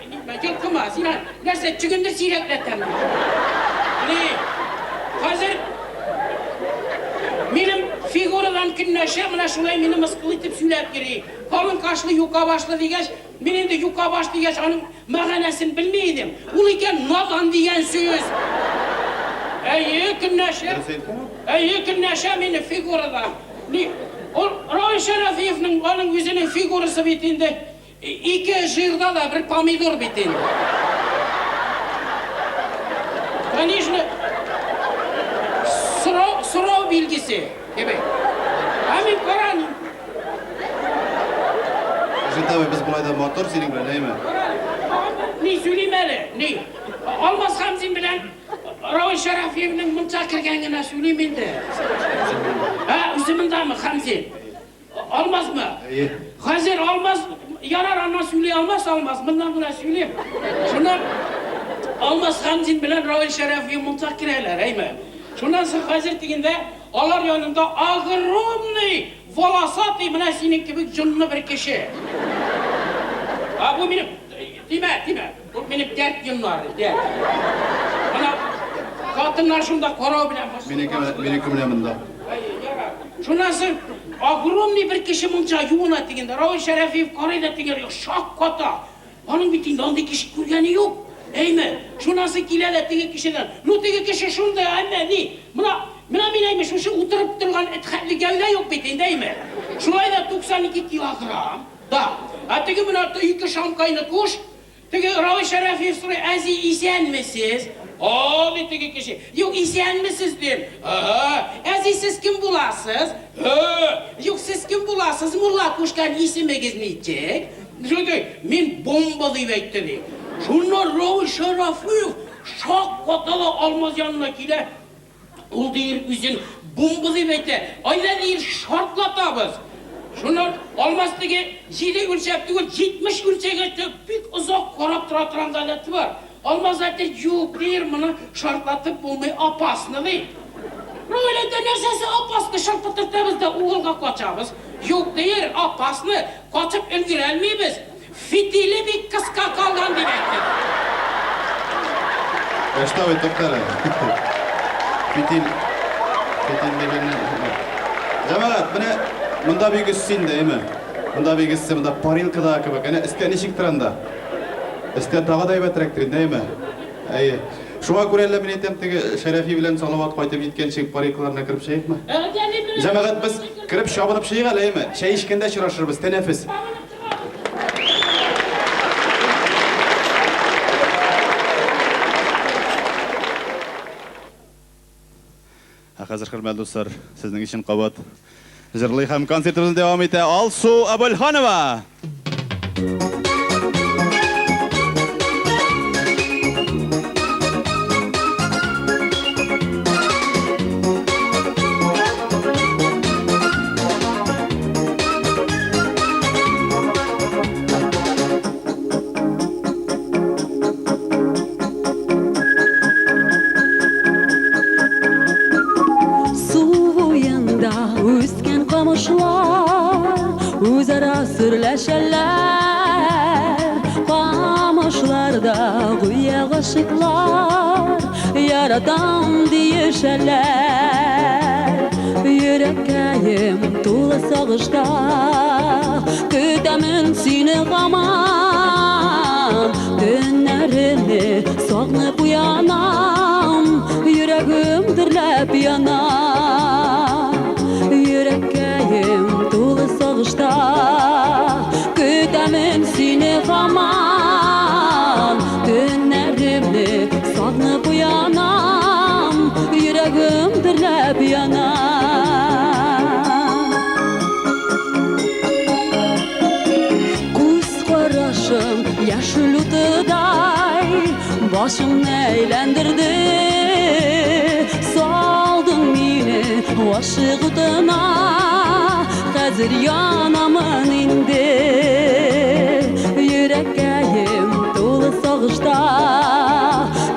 нитмә, йолкыма, син аны нәрсә, чөгендер сирәкләтәм. Ни, хәзер минем фигурадан көнләшә, менә шулай мине мыскыл итеп сөйләп йөри. Калын кашлы, юка башлы дигәч, мин инде юка баш дигәч, аның мәгънәсен белми идем. Ул икән надан дигән сүз. Әйе, көнләшә. Дөрес әйткән ул. Әйе, көнләшә мине фигурадан. Ни, ул Равил Шәрәфиевнең аның үзенең фигурасы бит инде ике жирда да бер помидор бит инде. Конечно, сорау, сорау билгесе кебек. Ә мин кара, Рәшит абый, без болай да матур синең белән, әйме? Ни сөйлим әле, ни? Алмаз Хәмзин белән Равил Шәрәфиевнең мунча кергән генә сөйлим инде. Ә, үзе мондамы, Хәмзин? Алмазмы? Әйе. Хәзер Алмаз, ярар, аннан сөйли алмас, Алмаз, моннан гына сөйлим. Шуннан Алмаз Хәмзин белән Равил Шәрәфиев мунча керәләр, әйме? Шуннан соң хәзер дигәндә алар янында огромный волосатый менә синең кебек җонлы бер кеше. Ә бу минем, тимә, тимә, бу минем дәрт йоннары, дәрт. Менә хатыннар шунда карау белән Минеке, минеке менә монда. Әйе, ярар. Шуннан соң огромный бер кеше мунча юына дигәндә, Равил Шәрәфиев карый да дигән, шак ката. Аның бит инде андый кеше күргәне юк. Әйме, шуннан соң килә дә теге кешедән. Ну теге кеше шундый, әмма ни? Менә, менә мин әйме, шушы утырып торган эт хәтле гәүдә юк бит инде, әйме. Шулай да 92 килограмм. Да. Ә теге менә ике шамкайны куш, теге Равил Шәрәфиев сорый, әзи исәнмесез? О, ди теге кеше. Юк, исәнмесез дим. Ага. Әзи сез кем буласыз? Һө. Юк, сез кем буласыз? Мулла кушкан исемегез ничек? Шундый, мин бомба дип әйтте ди. Шуннан Равил Шәрәфиев шак ката да Алмаз янына килә. Ул дир үзен бомба дип әйтә. Айда дир шартлатабыз. Шуннан Алмаз теге җиде үлчәп түгел, 70 үлчәгәч бик озак карап тора торган гадәте бар. Алмаз әйтте, юк, дир, моны шартлатып булмый, опасно, ди. Равил әйтә, нәрсәсе опасно, шартлатыртабыз да угылга качабыз. Юк, дир, опасно, качып өлгерәлмибез. Фитиле бик кыска калган, дип әйтте. Что вы, туктале. Фитил, фитил дигәнне. Җәмәгать, менә монда бик эссе инде, әйме? Монда бик эссе, монда парилкада кебек. Әнә өстә ничек тора анда? Өстә тагы да әйбәтрәктер инде, әйме? Әйе. Шуңа күрә әллә мин әйтәм, теге Шәрәфи белән Салават кайтып җиткәнче парилкаларына кереп чыгыйкмы? Җәмәгать, без кереп чабынып чыгыйк әле, әйме? Чәй эчкәндә очрашырбыз, тәнәфес. Ә хәзер, хөрмәтле дуслар, сезнең өчен кабат җырлый һәм концертыбызны дәвам итә Алсу Абульханова. Су буенда үскән камышлар үзара сөрләшәләр. Камышларда гүя гашыйклар яратам диешәләр. Йөрәккәем тулы сагышта, көтәмен сине һаман. Төннәремне сагынып уянам, йөрәгем дөрләп яна. Йөрәккәем тулы сагышта, көтәмен сине һаман. Төннәремне сагынып уянам, йөрәгем дөрләп яна. Күз карашың яшел утыдай башымны әйләндерде. Салдың мине гашык утына, хәзер янамын инде. Йөрәккәем тулы сагышта,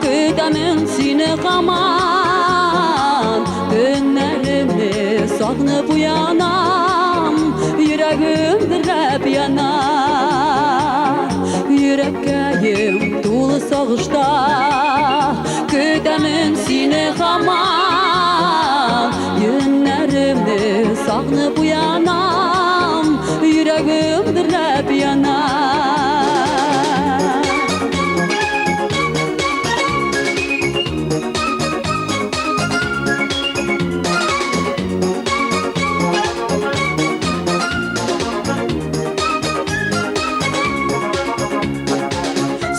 көтәмен сине һаман. Төннәремне сагынып уянам, йөрәгем дөрләп яна. Йөрәккәем тулы сагышта, көтәмен сине һаман. Төннәремне сагынып уянам, йөрәгем дөрләп яна.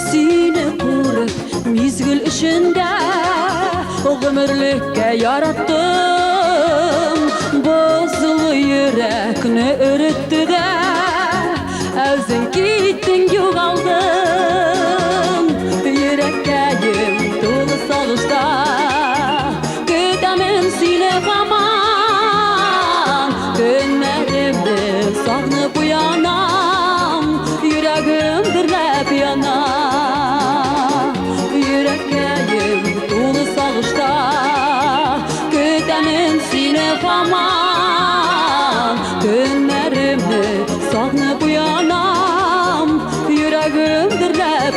Сине күреп мизгел эчендә гомерлеккә яраттым. Бозлы йөрәкне өретте дә, үзең киттең югалдың. Йөрәккәем тулы сагышта, көтәмен сине һаман. Төннәремне сагынып уянам, йөрәгем дөрләп яна. Йөрәккәем тулы сагышта, көтәмен сине һаман. Төннәремне сагынып уянам, йөрәгем дөрләп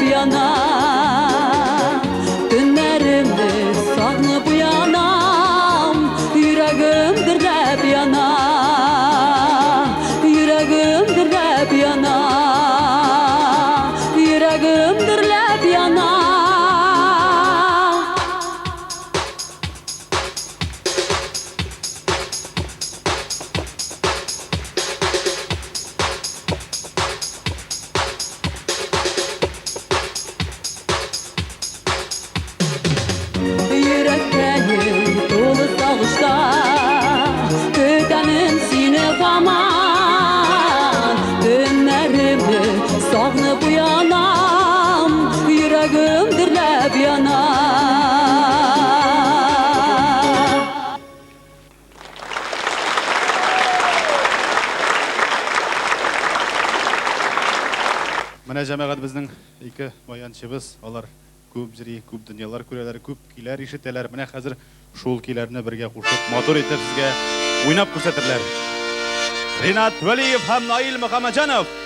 Менә җәмәгать безнең ике баянчыбыз, алар күп җыри, күп дөньялар күрәләр, күп көйләр ишетәләр. Менә хәзер шул көйләрне бергә кушып, матур итеп сезгә уйнап күрсәтерләр. Ринат Вәлиев һәм Наил Мөхәммәтҗанов.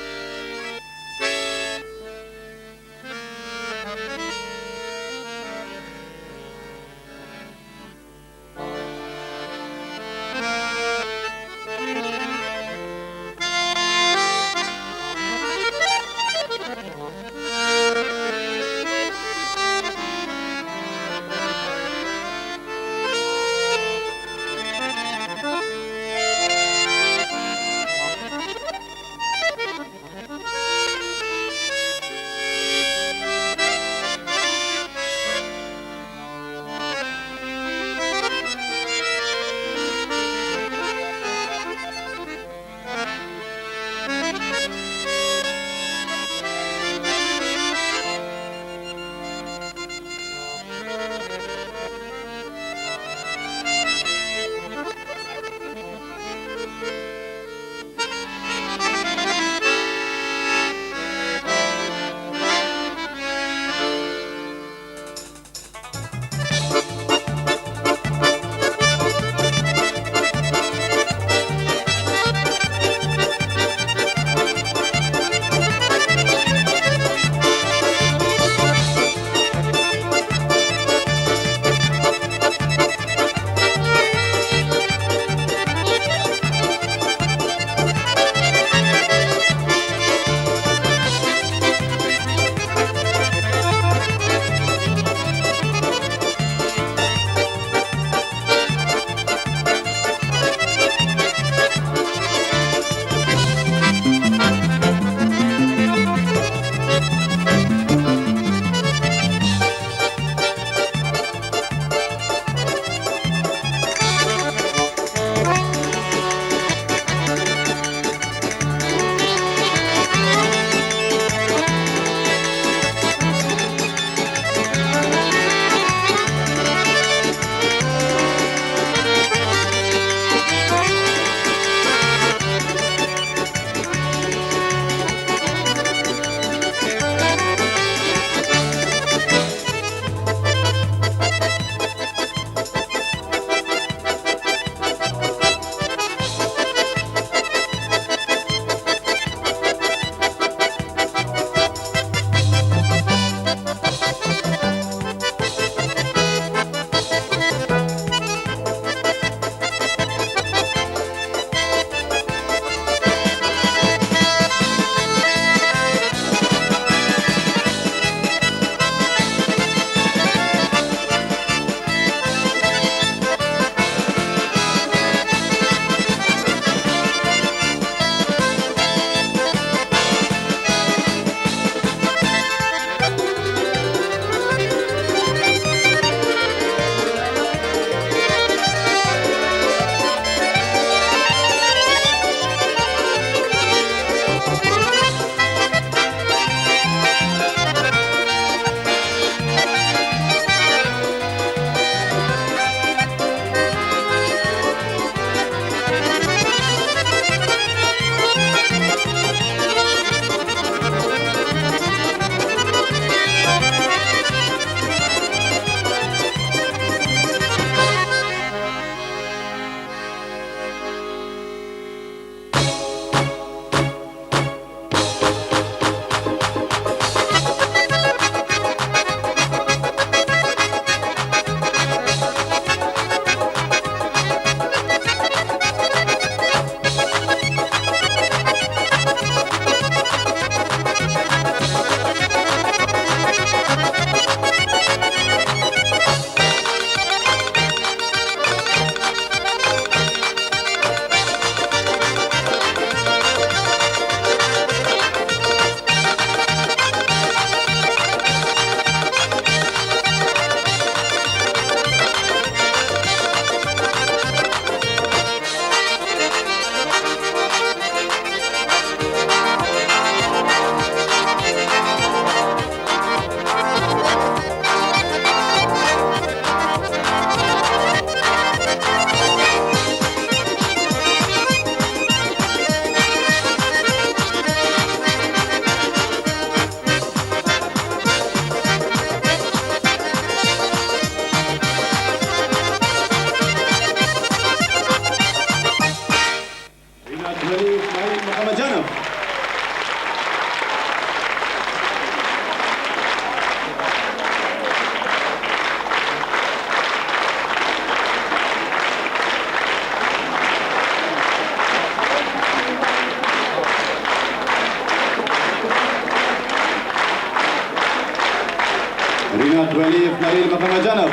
Мөхәммәтҗанов.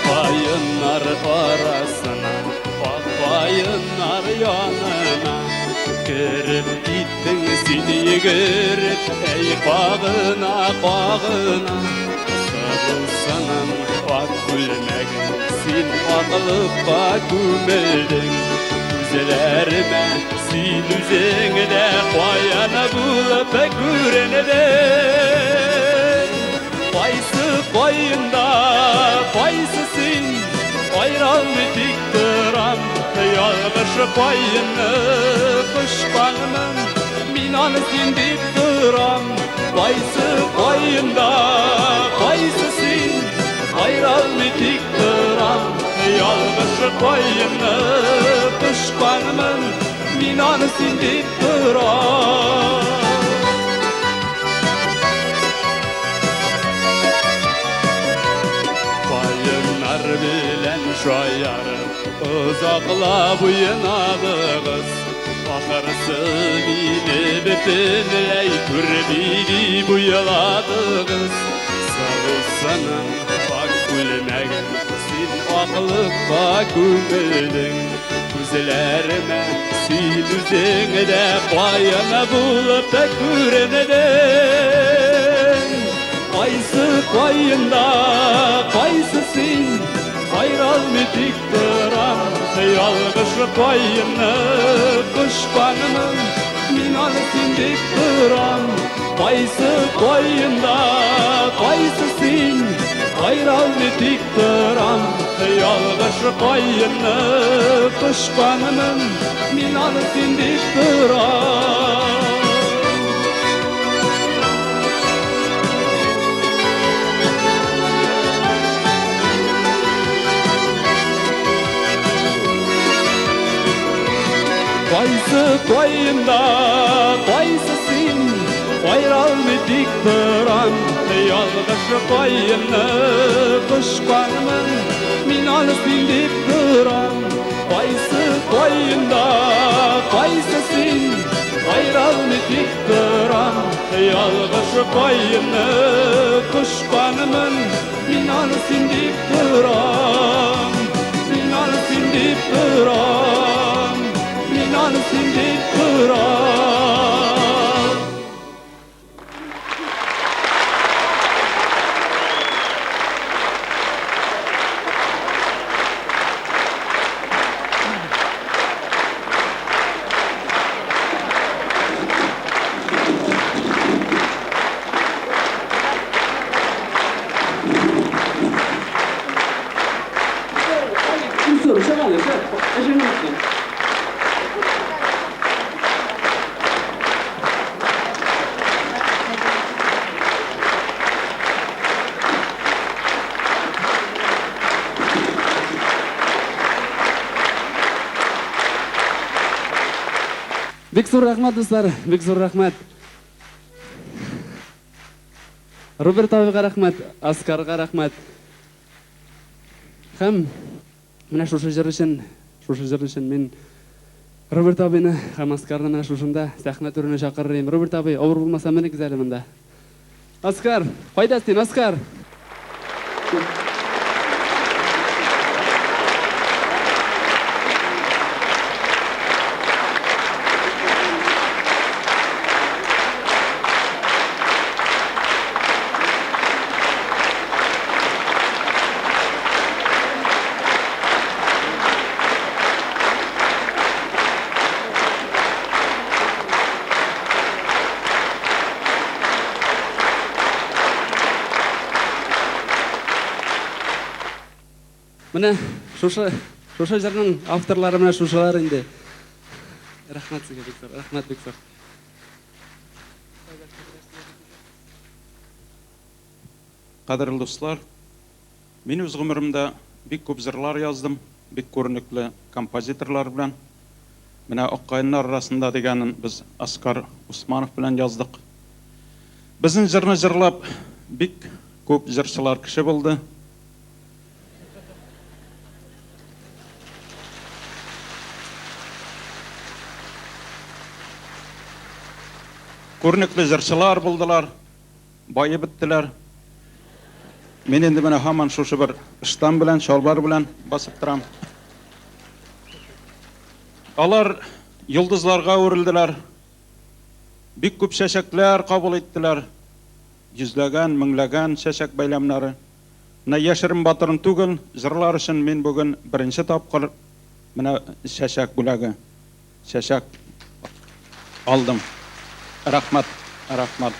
Каеннар арасына, ак каеннар янына кереп киттең син йөгереп, әй кагына, кагына. Сылусының ак күлмәген син аклыкка күмелдең. Күзләремә син үзең дә каян булып күрендең. Кайсы каенда, кайсы син, айралмый тик торам. Ялгыш каенны кочканмын, мин аны син дип торам. Кайсы каенда, кайсы син, айралмый тик торам. Ялгыш каенны кочканмын, мин аны син дип торам. Каеннар белән шаярып, озаклап уйнадыгыз. Ахырсы мине бөтенләй күрми дип уйладыгыз. Сылусының ак күлмәген син аклыкка күмелдең. Күзләремә син үзең дә каян булып күрендең. Кайсы каенда, кайсы син, айралмый тик торам. Ялгыш каенны кочканмын, мин аны син дип торам. Кайсы каенда, кайсы син, айралмый тик торам. Ялгыш каенны кочканмын, мин аны син дип торам. Кайсы каенда, кайсы син, айралмый тик торам. Ялгыш каенны кочканмын, мин аны син дип торам. Кайсы каенда, кайсы син, айралмый тик торам. Ялгыш каенны кочканмын, мин аны син дип торам. Мин аны син дип торам. Мин аны син дип торам. Илсур, чык әле, чык. Эшең бетсен. Бик зур рәхмәт, дуслар, бик зур рәхмәт. Роберт абыйга рәхмәт, Оскарга рәхмәт. Һәм менә шушы җыр өчен, шушы җыр өчен мин Роберт абыйны һәм Оскарны менә шушында сәхнә түренә чакырыр идем. Роберт абый, авыр булмаса менегез әле монда. Оскар, кайда син, Оскар? Менә шушы шушы җырның авторлары менә шушылар инде. Рәхмәт сезгә бик зур, рәхмәт бик зур. Кадерле дуслар, мин үз гомеремдә бик күп җырлар яздым, бик күренекле композиторлар белән. Менә Ак каеннар арасында дигәнен без Оскар Усманов белән яздык. Безнең җырны җырлап бик күп җырчылар кеше булды. Күренекле җырчылар булдылар, баеп беттеләр. Мин инде менә һаман шушы бер ыштан белән, чалбар белән басып торам. Алар йолдызларга әверелделәр. Бик күп чәчәкләр кабул иттеләр. Йөзләгән, меңләгән чәчәк бәйләмнәре. Менә яшерен-батырын түгел, җырлар өчен мин бүген беренче тапкыр менә чәчәк бүләге, чәчәк алдым. Рәхмәт, рәхмәт.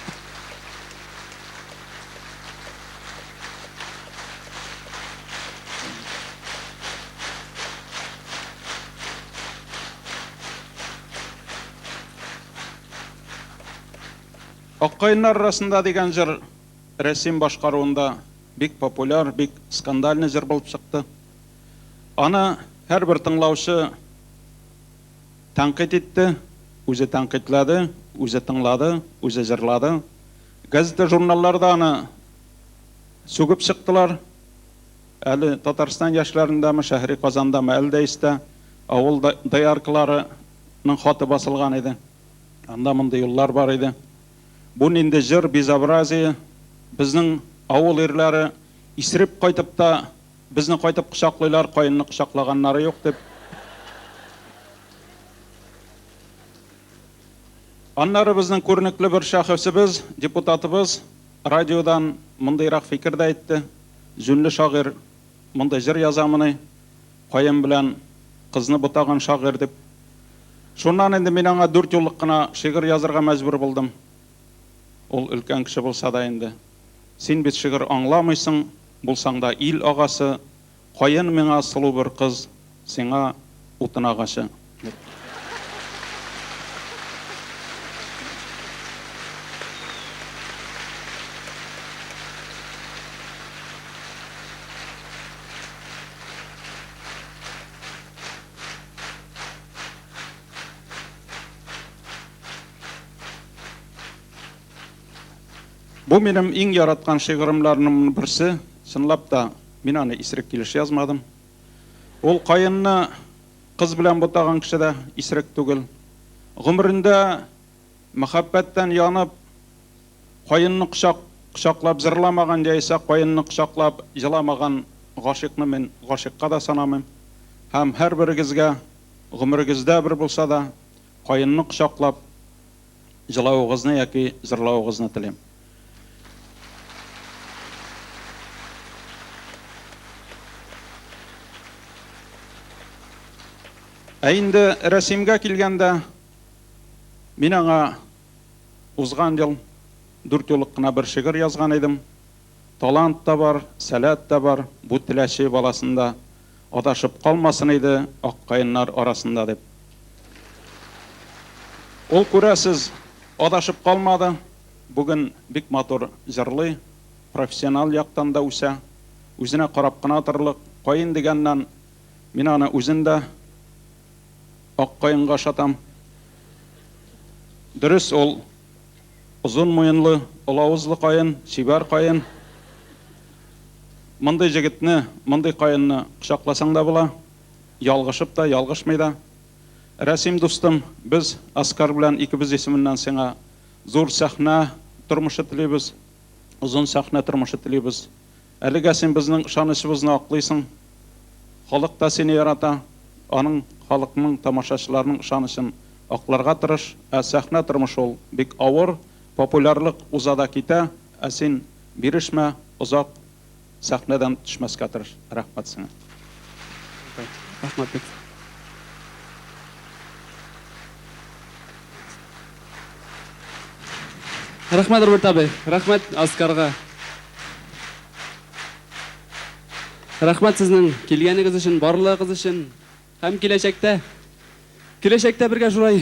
Ак каеннар арасында дигән җыр Рәсим башкаруында бик популяр, бик скандальный җыр булып чыкты. Аны һәрбер тыңлаучы тәнкыйть итте, үзе тәнкыйтьләде, үзе тыңлады, үзе җырлады. Газета-журналлар да аны сүгеп чыктылар. Әле Татарстан яшьләрендәме, Шәһри Казандамы, әле дә истә, авыл дояркаларының хаты басылган иде. Анда мондый юллар бар иде. Бу нинди җыр, безобразие, безнең авыл ирләре исереп кайтып та, безне кайтып кочаклыйлар, каенны кочаклаганнары юк, дип. Аннары безнең күренекле бер шәхесебез, депутатыбыз радиодан мондыйрак фикер дә әйтте, Җүнле шагыйрь мондый җыр язамыни, каен белән кызны бутаган шагыйрь, дип. Шуннан инде мин аңа дүртьюллык кына шигырь язырга мәҗбүр булдым. Ул өлкән кеше булса да инде. Син бит шигырь аңламыйсың, булсаң да ил агасы, каен миңа сылу бер кыз, сиңа утын агачы, дип. Бу минем иң яраткан шигырымларның берсе. Чынлап та, мин аны исерек килеш язмадым. Ул каенны кыз белән бутаган кеше дә исерек түгел. Гомерендә мәхәббәттән янып, каенны кочак, кочаклап җырламаган яисә каенны кочаклап җыламаган гашыйкны мин гашыйкка да санамыйм. Һәм һәрберегезгә гомерегездә бер булса да каенны кочаклап җылавыгызны яки җырлавыгызны телим. Ә инде Рәсимгә килгәндә, мин аңа Узган ел дүртьюллык кына бер шигырь язган идем. Талант та бар, сәләт тә бар бу Теләче баласында, адашып калмасын иде ак каеннар арасында, дип. Ул, күрәсез, адашып калмады, бүген бик матур җырлый, профессиональ яктан да үсә, үзенә карап кына торырлык. Каен дигәннән, мин аны үзен дә Ак каенга ошатам. Дөрес, ул озын муенлы, олавызлы каен, чибәр каен. Мондый җегетне, мондый каенны кочакласаң да була, ялгышып та, ялгышмый да. Рәсим дустым, без Оскар белән икебез исеменнән сиңа зур сәхнә тормышы телибез, озын сәхнә тормышы телибез. Әлегә син безнең ышанычыбызны аклыйсың. Халык та сине ярата. Аның, халыкның, тамашачыларның ышанычын акларга тырыш. Ә сәхнә тормышы ул бик авыр. Популярлык уза да китә. Ә син бирешмә, озак сәхнәдән төшмәскә тырыш. Рәхмәт сиңа. Рәхмәт бик. Рәхмәт, Роберт абый. Рәхмәт Оскарга. Рәхмәт сезнең килгәнегез өчен, барлыгыгыз өчен. Һәм киләчәктә, киләчәктә бергә шулай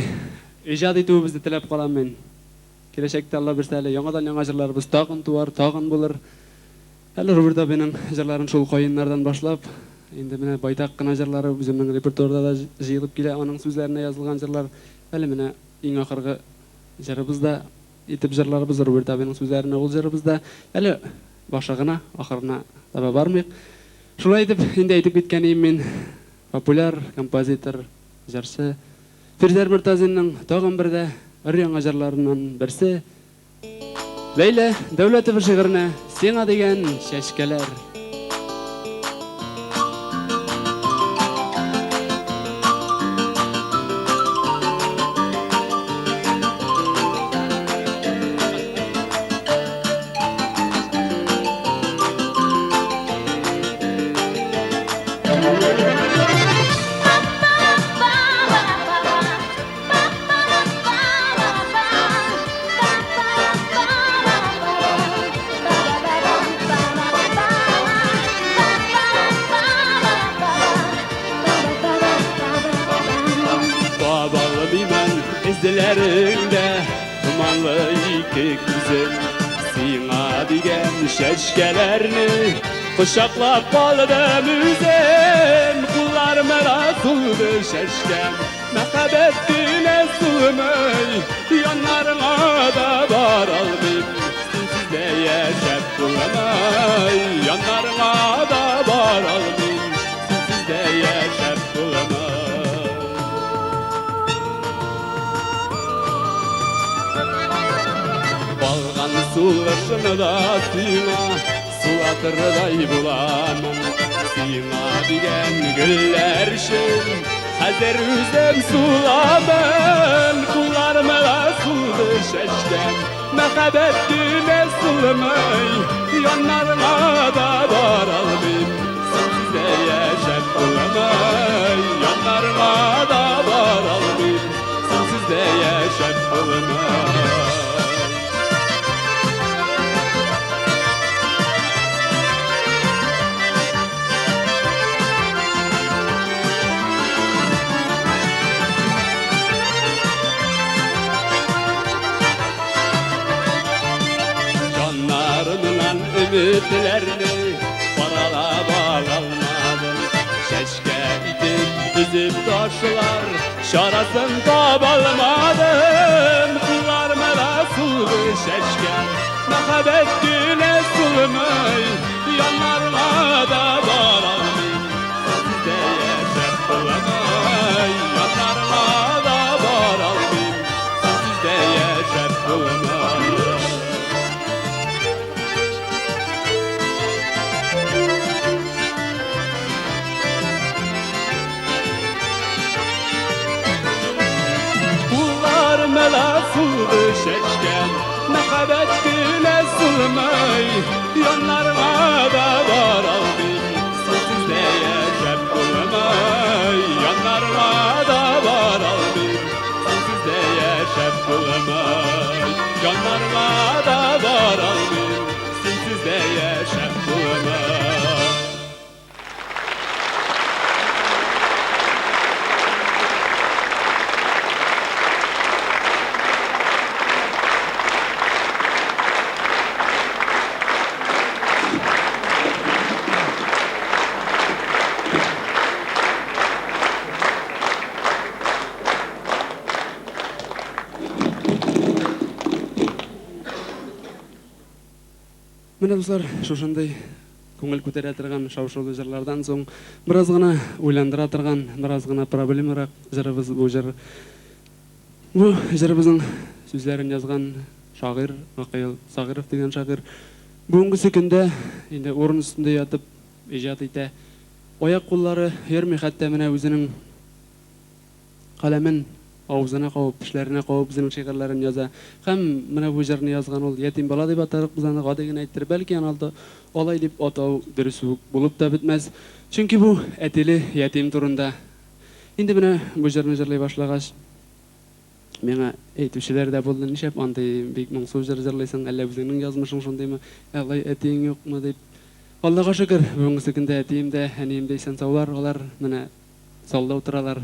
иҗат итүебезне теләп калам мин. Киләчәктә, Алла бирсә әле, яңадан-яңа җырларыбыз тагын туар, тагын булыр. Әле Роберт абыйның җырларын шул каеннардан башлап, инде менә байтак кына җырлары үземнең репертуарда да җыелып килә, аның сүзләренә язылган җырлар. Әле менә иң ахыргы җырыбыз да итеп җырларыбыз Роберт абыйның сүзләренә ул җырыбыз да. Әле башы гына, ахырына таба бармыйк. Шулай итеп, инде әйтеп киткән ием мин, популяр композитор, җырчы Фирзәр Мортазинның тагын бер дә. өр-яңа җырларыннан берсе Ләйлә Дәүләтова шигыренә Сиңа дигән чәчкәләр. Табалмыймын эзләреңдә томанлы ике күзем. Сиңа дигән чәчкәләрне кочаклап калдым үзем. Кулларыма сулды чәчкәм, мәхәббәт кенә сулмый. Яннарыңа да баралмыйм, синсез дә яшәп булмый. Яннарыңа да баралмыйм, синсез дә яшәп булмый. Балган сулышны да сиңа сулатырдай буламын. Сиңа дигән гөлләр өчен хәзер үзем суламын. Кулларыма да сулды чәчкәм, мәхәббәт кенә сулмый. Яннарыңа да баралмыйм, синсез дә яшәп булмый. Яннарыңа да баралмыйм, синсез дә яшәп булмый. Жаннарымнан өметләрне паралап алалмадым. Чәчкә итеп өзеп ташлар чарасын табалмадым. Кулларыма да сулды чәчкә, мәхәббәт кенә сулмый. Яннарыма да баралмыйм, синсез дә яшәп булмый. Яннарыма да баралмыйм, синсез дә яшәп булмый. Кулларыма да сулды чәчкәм, мәхәббәт кенә сулмый. Яннарыңа да баралмыйм, синсез дә яшәп булмый. Яннарыңа да баралмыйм, синсез дә яшәп булмый. Яннарыңа да баралмыйм, синсез дә яшәп булмый. Менә, дуслар, шушындый күңел күтәрә торган шау-шулы җырлардан соң бераз гына уйландыра торган, бераз гына проблемарак җырыбыз бу җыр. Бу җырыбызның сүзләрен язган шагыйрь Гакыйл Сагыров дигән шагыйрь бүгенгесе көндә инде урын өстендә ятып иҗат итә. Аяк куллары йөрми, хәтта менә үзенең каләмен авызына кабып, тешләренә кабып үзенең шигырьләрен яза. Һәм менә бу җырны язган ул ятим бала дип атарык без аны гади генә әйттереп, бәлки аны алды алай дип атау дөрес үк булып та бетмәс. Чөнки бу әтиле ятим турында. Инде менә бу җырны җырлый башлагач, миңа әйтүчеләр дә булды, нишләп андый бик моңсу җыр җырлыйсың, әллә үзеңнең язмышың шундыймы, алай әтиең юкмы дип. Аллага шөкер, бүгенге көндә әтием дә, әнием дә исән саулар, алар менә залда утыралар.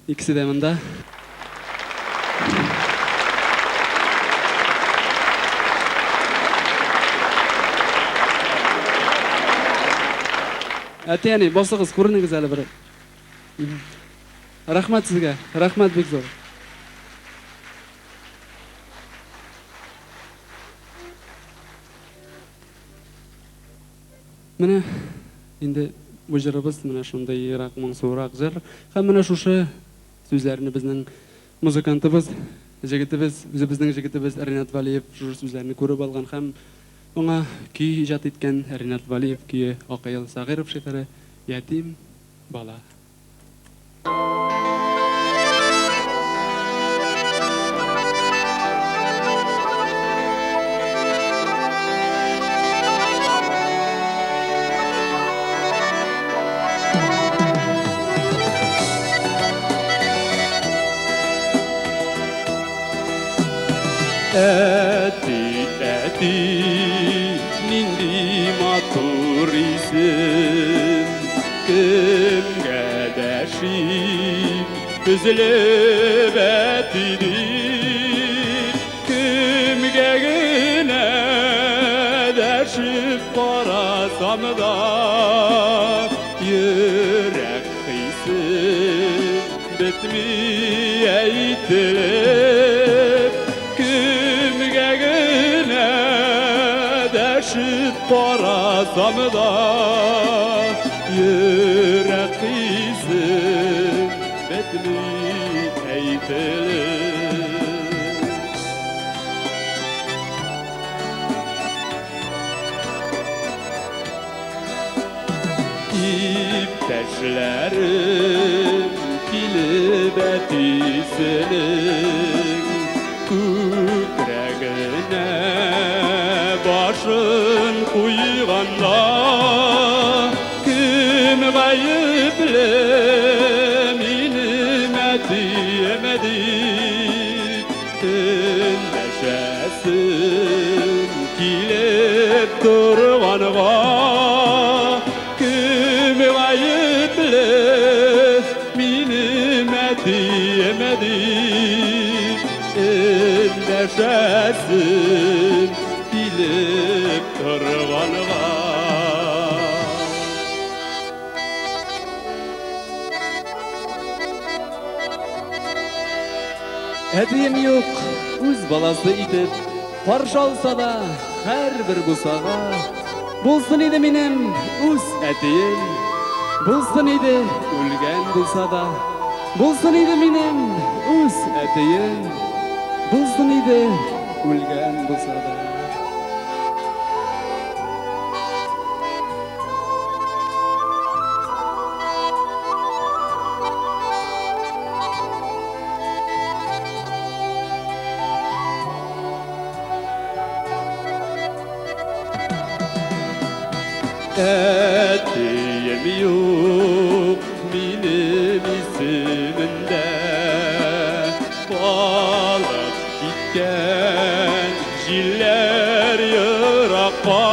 Икесе дә монда. Әти, әни, басыгыз, күренегез әле бер. Рәхмәт сезгә, рәхмәт бик зур. Менә инде бу җырыбыз менә шундый ерак, моңсурак җыр. Һәм менә шушы сүзләрне безнең музыкантыбыз җегетебез, үзебезнең җегетебез Ринат Вәлиев шушы сүзләрне күреп алган һәм моңа көй иҗат иткән. Ринат Вәлиев көе, Акыйл Сәгыйров шигыре Ятим бала. Әти, әти, нинди матур исем, кемгә дәшим, өзелеп әти дип, кемгә генә дәшеп карасам да, йөрәк хисем бетми әйтелеп, кемгә генә дәшеп карасам да, йөрәк хисем бетми әйтелеп. Иптәшләрем килеп әтисенең күкрәгенә башын куйганда, кем гаепле, минем әтием дип эндәшәсем килеп торганга, кем гаепле, минем әтием дип эндәшәсем килеп торганга. Әтием юк, үз баласы итеп каршы алса да һәрбер бусага, булсын иде минем үз әтием, булсын иде үлгән булса да, булсын иде минем үз әтием, булсын иде үлгән булса да. Әтием юк, минем исемемдә калып киткән җилләр еракка.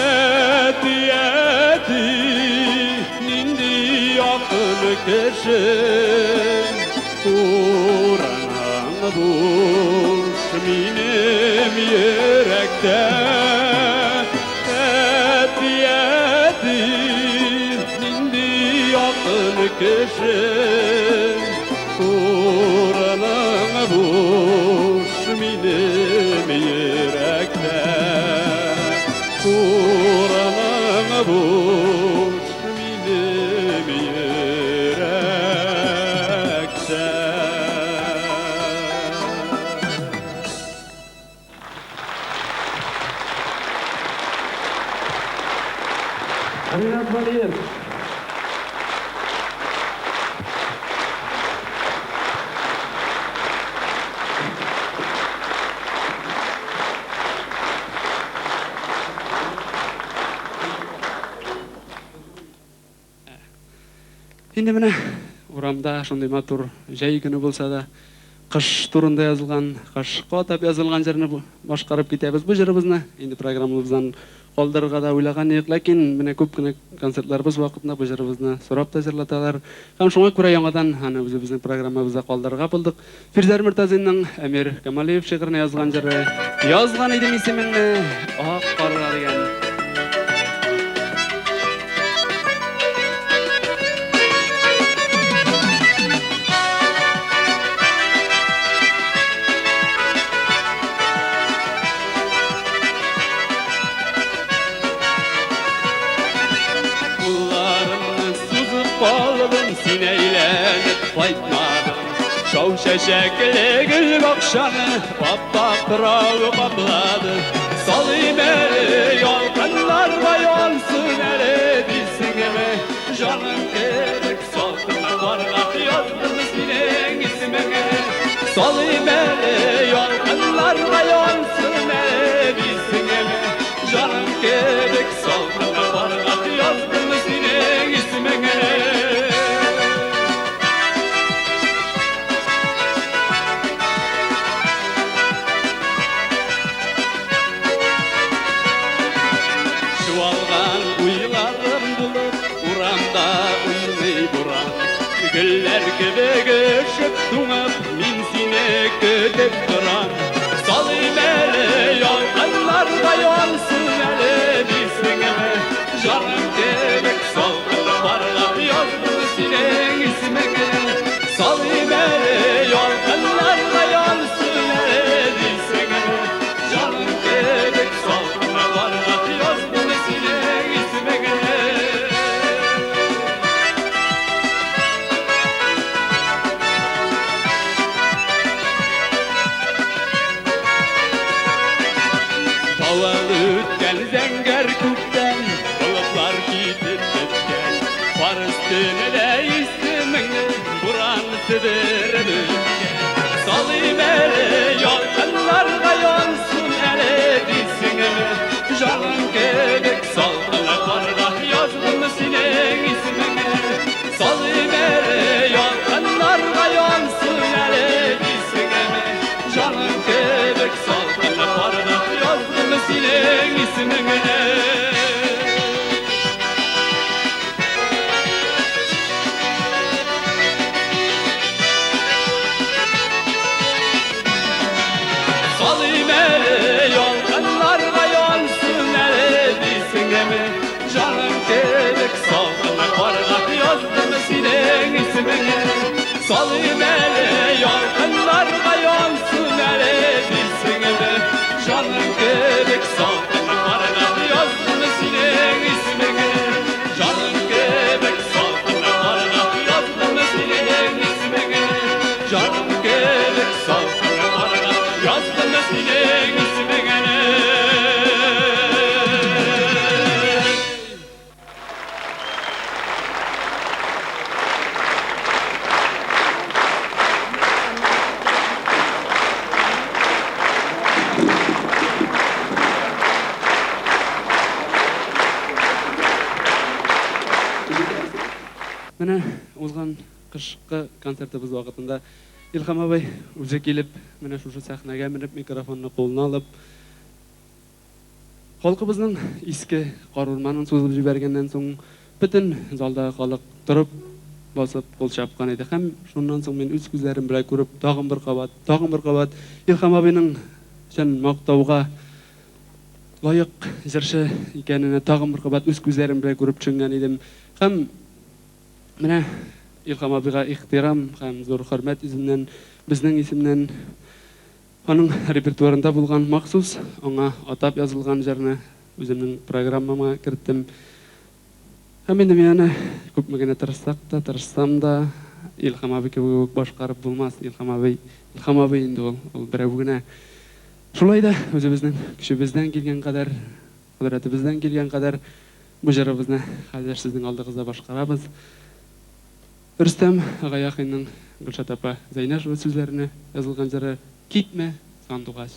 Әти, әти, нинди якын кеше, урының буш минем йөрәктә. Әти, әти, нинди якын кеше, урының буш минем йөрәктә. Урының буш минем йөрәктә. Ринат Вәлиев. Инде менә урамда шундый матур җәй көне булса да, кыш турында язылган, кышка атап язылган җырны башкарып китәбез. Бу җырыбызны инде программабыздан калдырырга да уйлаган идек, ләкин менә күп кенә концертларыбыз вакытында бу җырыбызны сорап та җырлаталар. Һәм шуңа күрә яңадан аны үзебезнең программабызда калдырырга булдык. Фирзәр Мортазинның Әмир Камалиев шигыренә язган җыры Язган идем исемеңне ак карга дигән. Кулларымны сузып калдым, син әйләнеп кайтмадың. Шау чәчәкле гөл бакчаны ап-ак кырау каплады. Салыйм әле ялкыннарга янсын әле дисеңме? Җаным кебек салкын карга яздым синең исемеңне. Салыйм әле ялкыннарга янсын әле дисеңме? Җаным кебек салкын карга яздым синең исемеңне. Чуалган уйларым булып урамда уйный буран. Гөлләр кебек өшеп туңып мин сине көтеп торам. Салыйм әле ялкыннарга янсын әле дисеңме? Җаным кебек салкын карга яздым синең исемеңне. Салыйм әле ялкыннарга янсын әле дисеңме? Җаным кебек салкын карга яздым синең исемеңне. Давыл үткән зәңгәр күктән, болытлар китеп беткән. Кар өстенә исемеңне буран себереп үткән. Салыйм әле ялкыннарга янсын әле дисеңме? Җаным кебек салкын карга яздым синең исемеңне. Салыйм әле ялкыннарга янсын әле дисеңме? Җаным кебек салкын карга яздым синең исемеңне. Салыйм әле ялкыннарга янсын әле дисеңме? Җаным кебек салкын карга яздым синең исемеңне. Салыйм әле ялкыннарга янсын әле дисеңме? Җаным кебек салкын карга яздым синең исемеңне. Җаным кебек салкын карга яздым синең исемеңне. Җаным кебек салкын карга яздым синең исемеңне. Менә узган кышкы концертыбыз вакытында Илһам абый үзе килеп, менә шушы сәхнәгә менеп, микрофонны кулына алып, халкыбызның иске кар урманын сузып җибәргәннән соң, бөтен залдагы халык торып, басып, кул чапкан иде. Һәм шуннан соң мин үз күзләрем белән күреп, тагын бер кабат, тагын бер кабат Илһам абыйның чын мактауга лаек җырчы икәненә тагын бер кабат үз күзләрем белән күреп төшенгән идем. Һәм менә Илһам абыйга ихтирам һәм зур хөрмәт йөзеннән, безнең исемнән аның репертуарында булган махсус аңа атап язылган җырны үземнең программама керттем. Һәм инде мин аны күпме генә тырышсак та, тырышсам да, Илһам абый кебек үк башкарып булмас. Илһам абый, Илһам абый инде ул, ул берәү генә. Шулай да үзебезнең көчебездән килгән кадәр, кодрәтебездән килгән кадәр бу җырыбызны хәзер сезнең алдыгызда башкарабыз. Рөстәм Гаяхинның Гөлшат апа Зәйнәшева сүзләренә язылган җыры «Китмә, сандугач».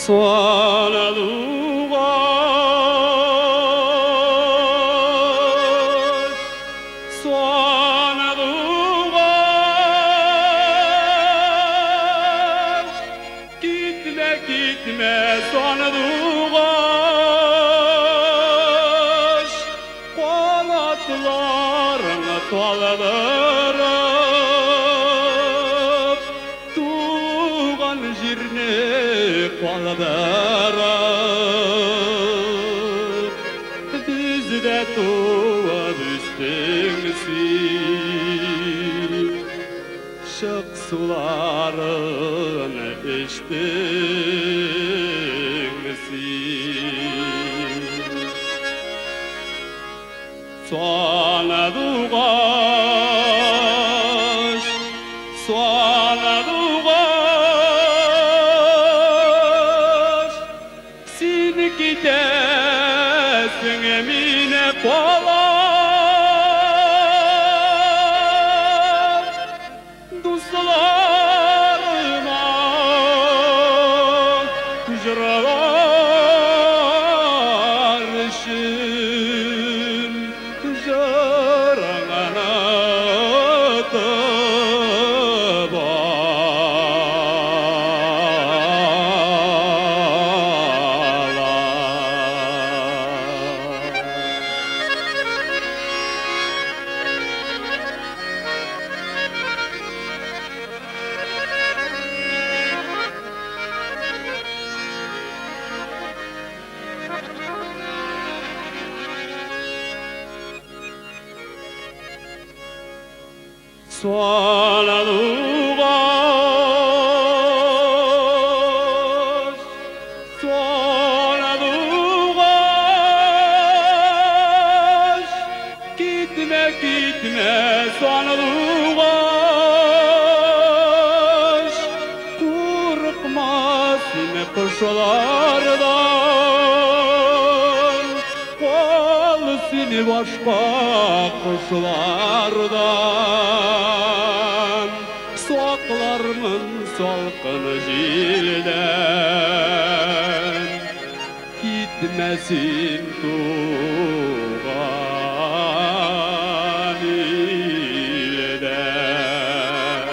Сандугач, сандугач, китмә, китмә, сандугач, канатларыңны талдырып, туган җирне калдырып, бездә туып Эчтең син, Чык суларын эчтең син. Сандугач, сандугач, син китәсең, мине калам. Дусларыма җырлар өчен җырыңны тып алам. Сандугач, сандугач, китмә, китмә, сандугач, курыкма син кошлардан, кал син башка кошлардан, саклармын салкын җилдән. Китмә син туган илдән.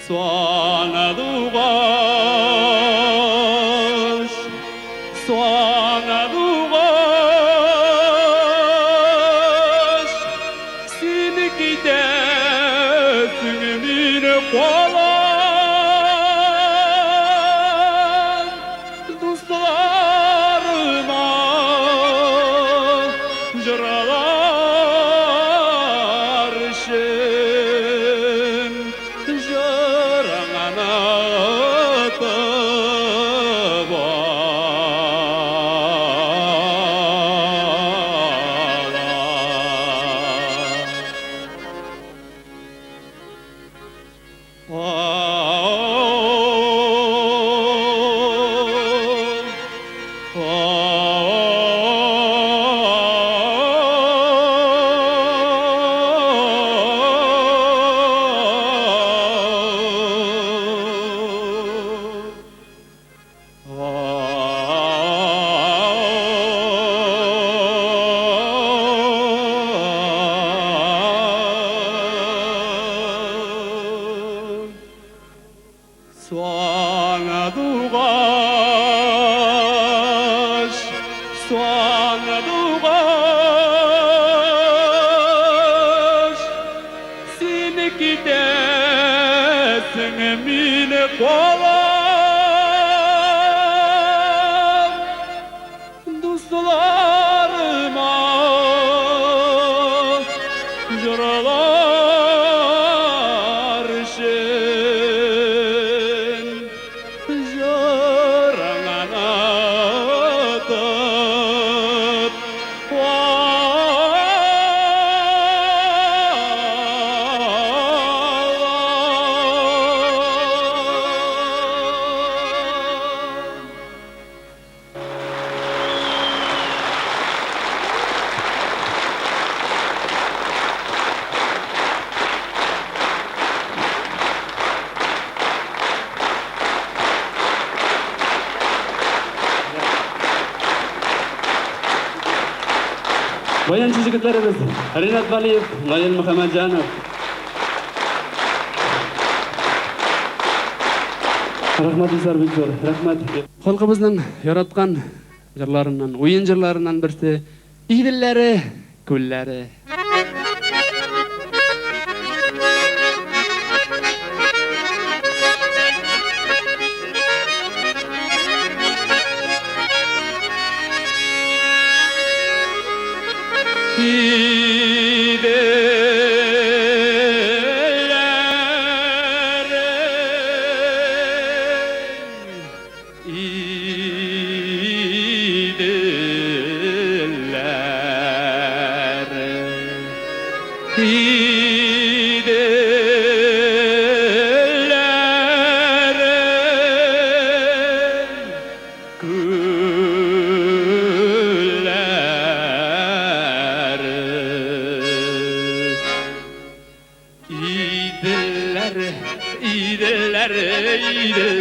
Сандугач, сандугач, син китәсең, мине калам. Дусларыма җырлар өчен җырыңны тып алам. Сандугач, сандугач, син китәсең, мине калам. Дусларыма җырлар өчен җырыңны тып алам. Баянчы егетләребез Ринат Валиев, Наил Мөхәммәтҗанов. Рәхмәт, дуслар, бик зур рәхмәт. Халкыбызның яраткан җырларыннан, уен җырларыннан берсе Иделләре, күлләре.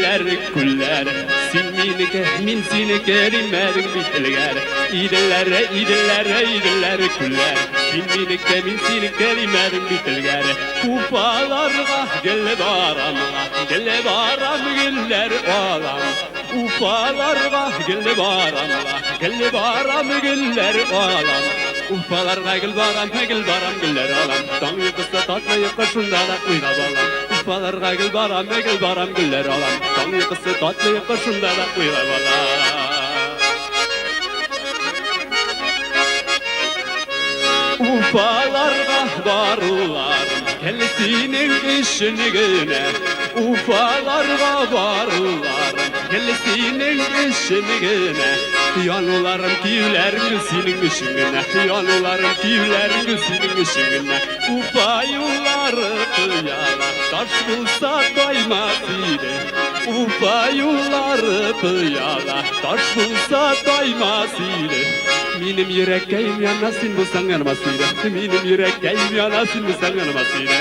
Иделләр, күлләр, син минеке, мин синеке димәдең бит элгәр. Иделләр, иделләр, иделләр, күлләр, син минеке, мин синеке димәдең бит элгәр. Уфаларга гел барам, гел барам, гөлләр алам. Уфаларга гел барам, гел барам, гөлләр алам. Уфаларга гел барам, гел барам, гөлләр алам. Таң йокысы татлы йокы, шунда да уйлап алам. Уфаларга гел барам, гел барам, гөлләр алам. Таң йокысы татлы йокы, шунда да уйлап алам. Уфаларга барулар, гел синең өчен генә. Уфаларга барулар, гел синең өчен генә. Януларым, киюләрем гел синең өчен генә. Януларым, киюләрем гел синең өчен генә. Уфа юллары пыяла, таш булса таймас иде. Уфа юллары пыяла, таш булса таймас иде. Минем йөрәккәем яна, син булсаң янмас иде. Минем йөрәккәем яна, син булсаң янмас иде.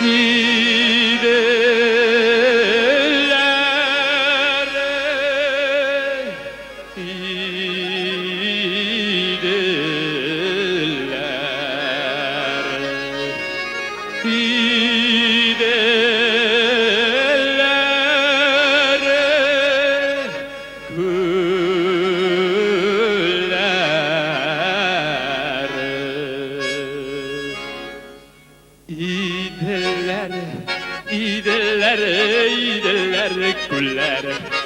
İdiller, İdiller, İdiller, güller. İdiller, İdiller, İdiller, güller.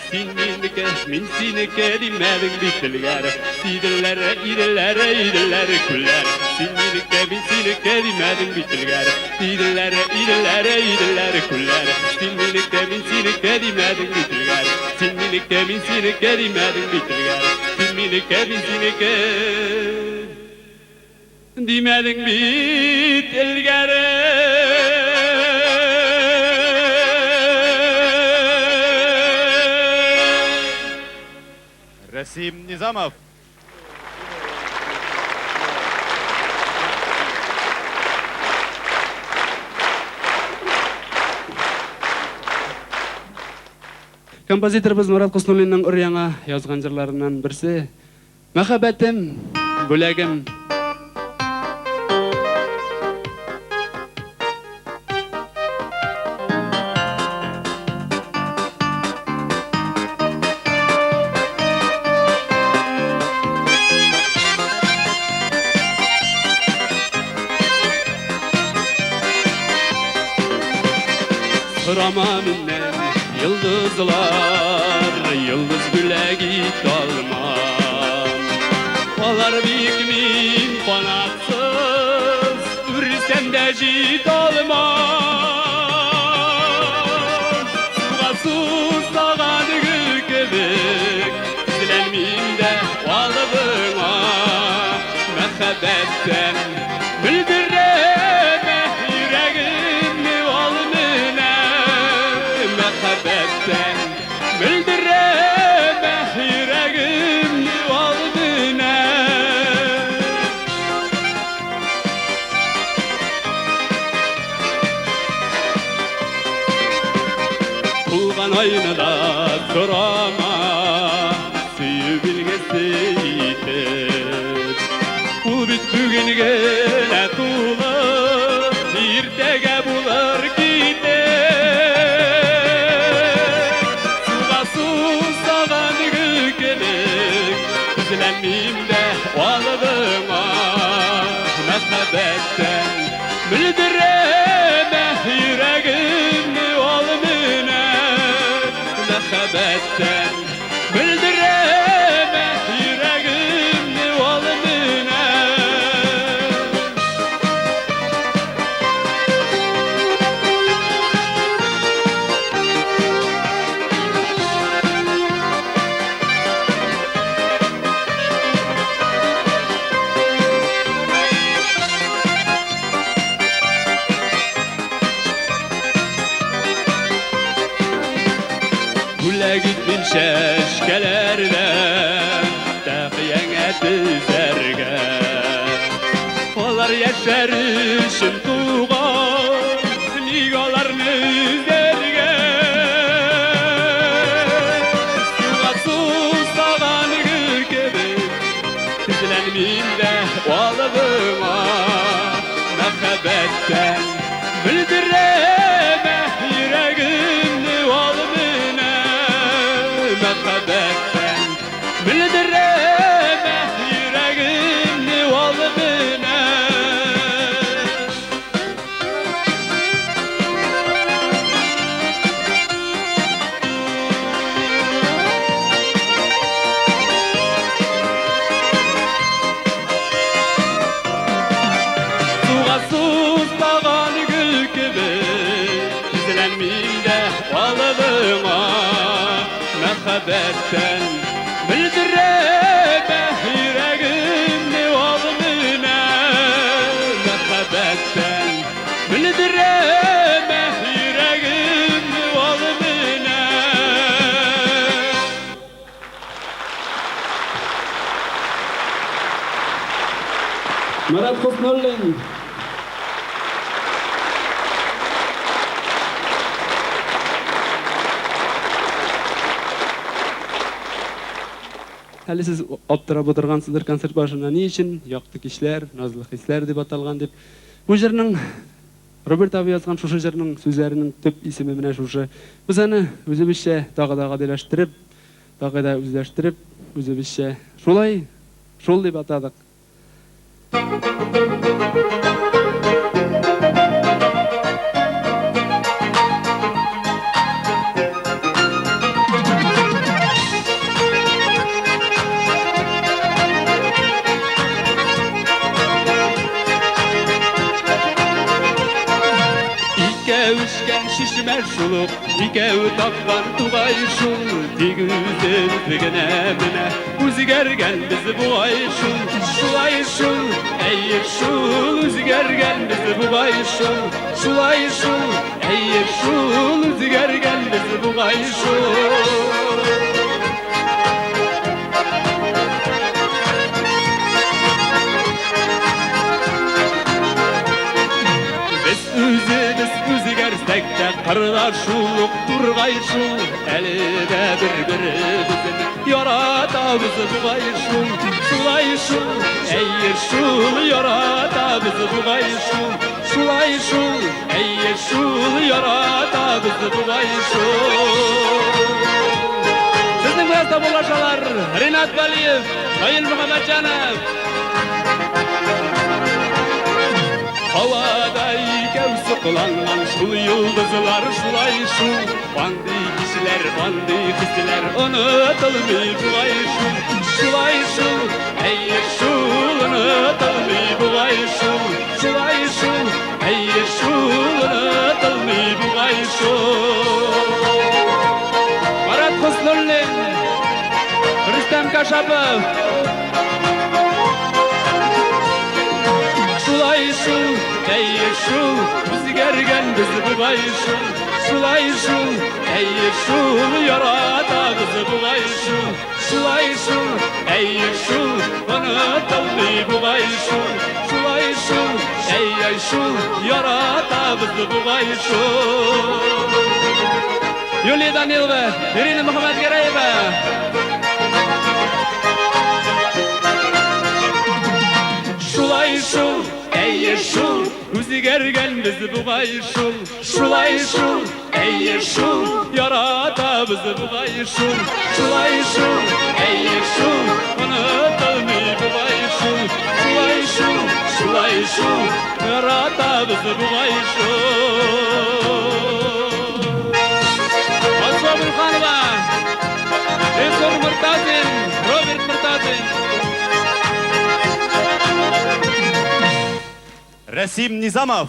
Син минеке, мин синеке димәдең бит элгәре. Иделләр, иделләр, иделләр, күлләр. Син минеке, мин синеке димәдең бит элгәре. Иделләр, иделләр, иделләр, күлләр. Син минеке, мин синеке димәдең бит элгәре. Син минеке, мин синеке димәдең бит элгәре. Син минеке, мин синеке димәдең бит элгәре. Рәсим Низамов. Композиторыбыз Мурат Хөснуллинның өр-яңа язган җырларыннан берсе Мәхәббәтем, бүләгем. Сорама миннән йолдызлар, йолдыз бүләк итә алмам. Алар бик мин канатсыз, үрсәм дә җитә алмам. Суга сусаган гөл кебек, теләнмим дә алдыңа. Мәхәббәттән белдерәме йөрәгемне ал менә. Мәхәббәттән белдерәме йөрәгемне ал менә. Тулган айны да сорама, сөю билгесе итеп. Ул бит бүген генә тулып, иртәгә булыр китеп. Суга сусаган гөл кебек, өзеләнмим дә алдыңа. Мәхәббәттән белдерәме йөрәгемне ал менә. Мәхәббәттән белдерәме йөрәгемне ал менә. Бүләк итмим чәчкәләрдә, тәкыяңә тезәргә. Алар яшәр өчен туган, ник аларны өзәргә? Суга сусаган гөл кебек, тезләнмим дә алдыңа. Мәхәббәттән белдерәм йөрәгемне ал менә. Мәхәббәттән белдерәм йөрәгемне ал менә. Суга сусаган гөл кебек, тезләнмим дә алдыңа. Мәхәббәттән белдерәм йөрәгемне ал менә. Мәхәббәттән белдерәм йөрәгемне ал менә. Марат Хуснуллин. Әле сез аптырап утыргансыздыр концерт башында ни өчен Якты кичләр, назлы хисләр дип аталган дип. Бу җырның Роберт абый язган шушы җырның сүзләренең төп исеме менә шушы. Без аны үзебезчә тагы да гадиләштереп, тагы да үзләштереп, үзебезчә шулай шул дип атадык. Икәү эчкән чишмә шул ук, икәү тапкан тугай шул. Тик үзебез генә менә үзгәргәнбез бугай шул. Шулай шул, әйе шул, үзгәргәнбез бугай шул. Шулай шул, әйе шул, үзгәргәнбез бугай шул. Без үзебез үзгәрсәк тә, кырда шул ук тургай шул. Әле дә бер-беребезне яратабыз бугай шул. Шулай шул, әйе шул, яратабыз бугай шул. Шулай шул, әйе шул, яратабыз бугай шул. Сезнең белән саубуллашалар Ринат Вәлиев, Наил Мөхәммәтҗанов. Һавада икәү сокланган шул йолдызлар шулай шул. Андый кешеләр, андый хисләр онытылмый бугай шул. Шулай шул, әйе шул, онытылмый бугай шул. Шулай шул, әйе шул, онытылмый бугай шул. Марат Хуснуллин, Рөстәм Кашапов. Шулай шул, әйе шул, үзгәргәнбез бугай шул. Шулай шул, әйе шул, яратабыз бугай шул. Шулай шул, әйе шул, онытылмый бугай шул. Шулай шул, әйе шул, яратабыз бугай шул. Юлия Данилова, Ирина Мөхәммәтгәрәева. Шулай шул, әйе шул, үзгәргәнбез бугай шул. Шулай шул, әйе шул, яратабыз бугай шул. Шулай шул, әйе шул, онытылмый бугай шул. Шулай шул, шулай шул, яратабыз бугай шул. Алсу Абылханова, Илсур Мортазин, Роберт Мортазин. Рәсим Низамов.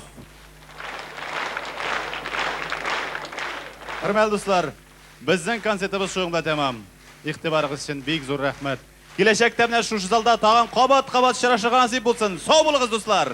Хөрмәтле дуслар, безнең концертыбыз шуның белән тәмам. Игътибарыгыз өчен бик зур рәхмәт. Киләчәктә менә шушы залда тагын кабат-кабат очрашырга насыйп булсын. Сау булыгыз, дуслар!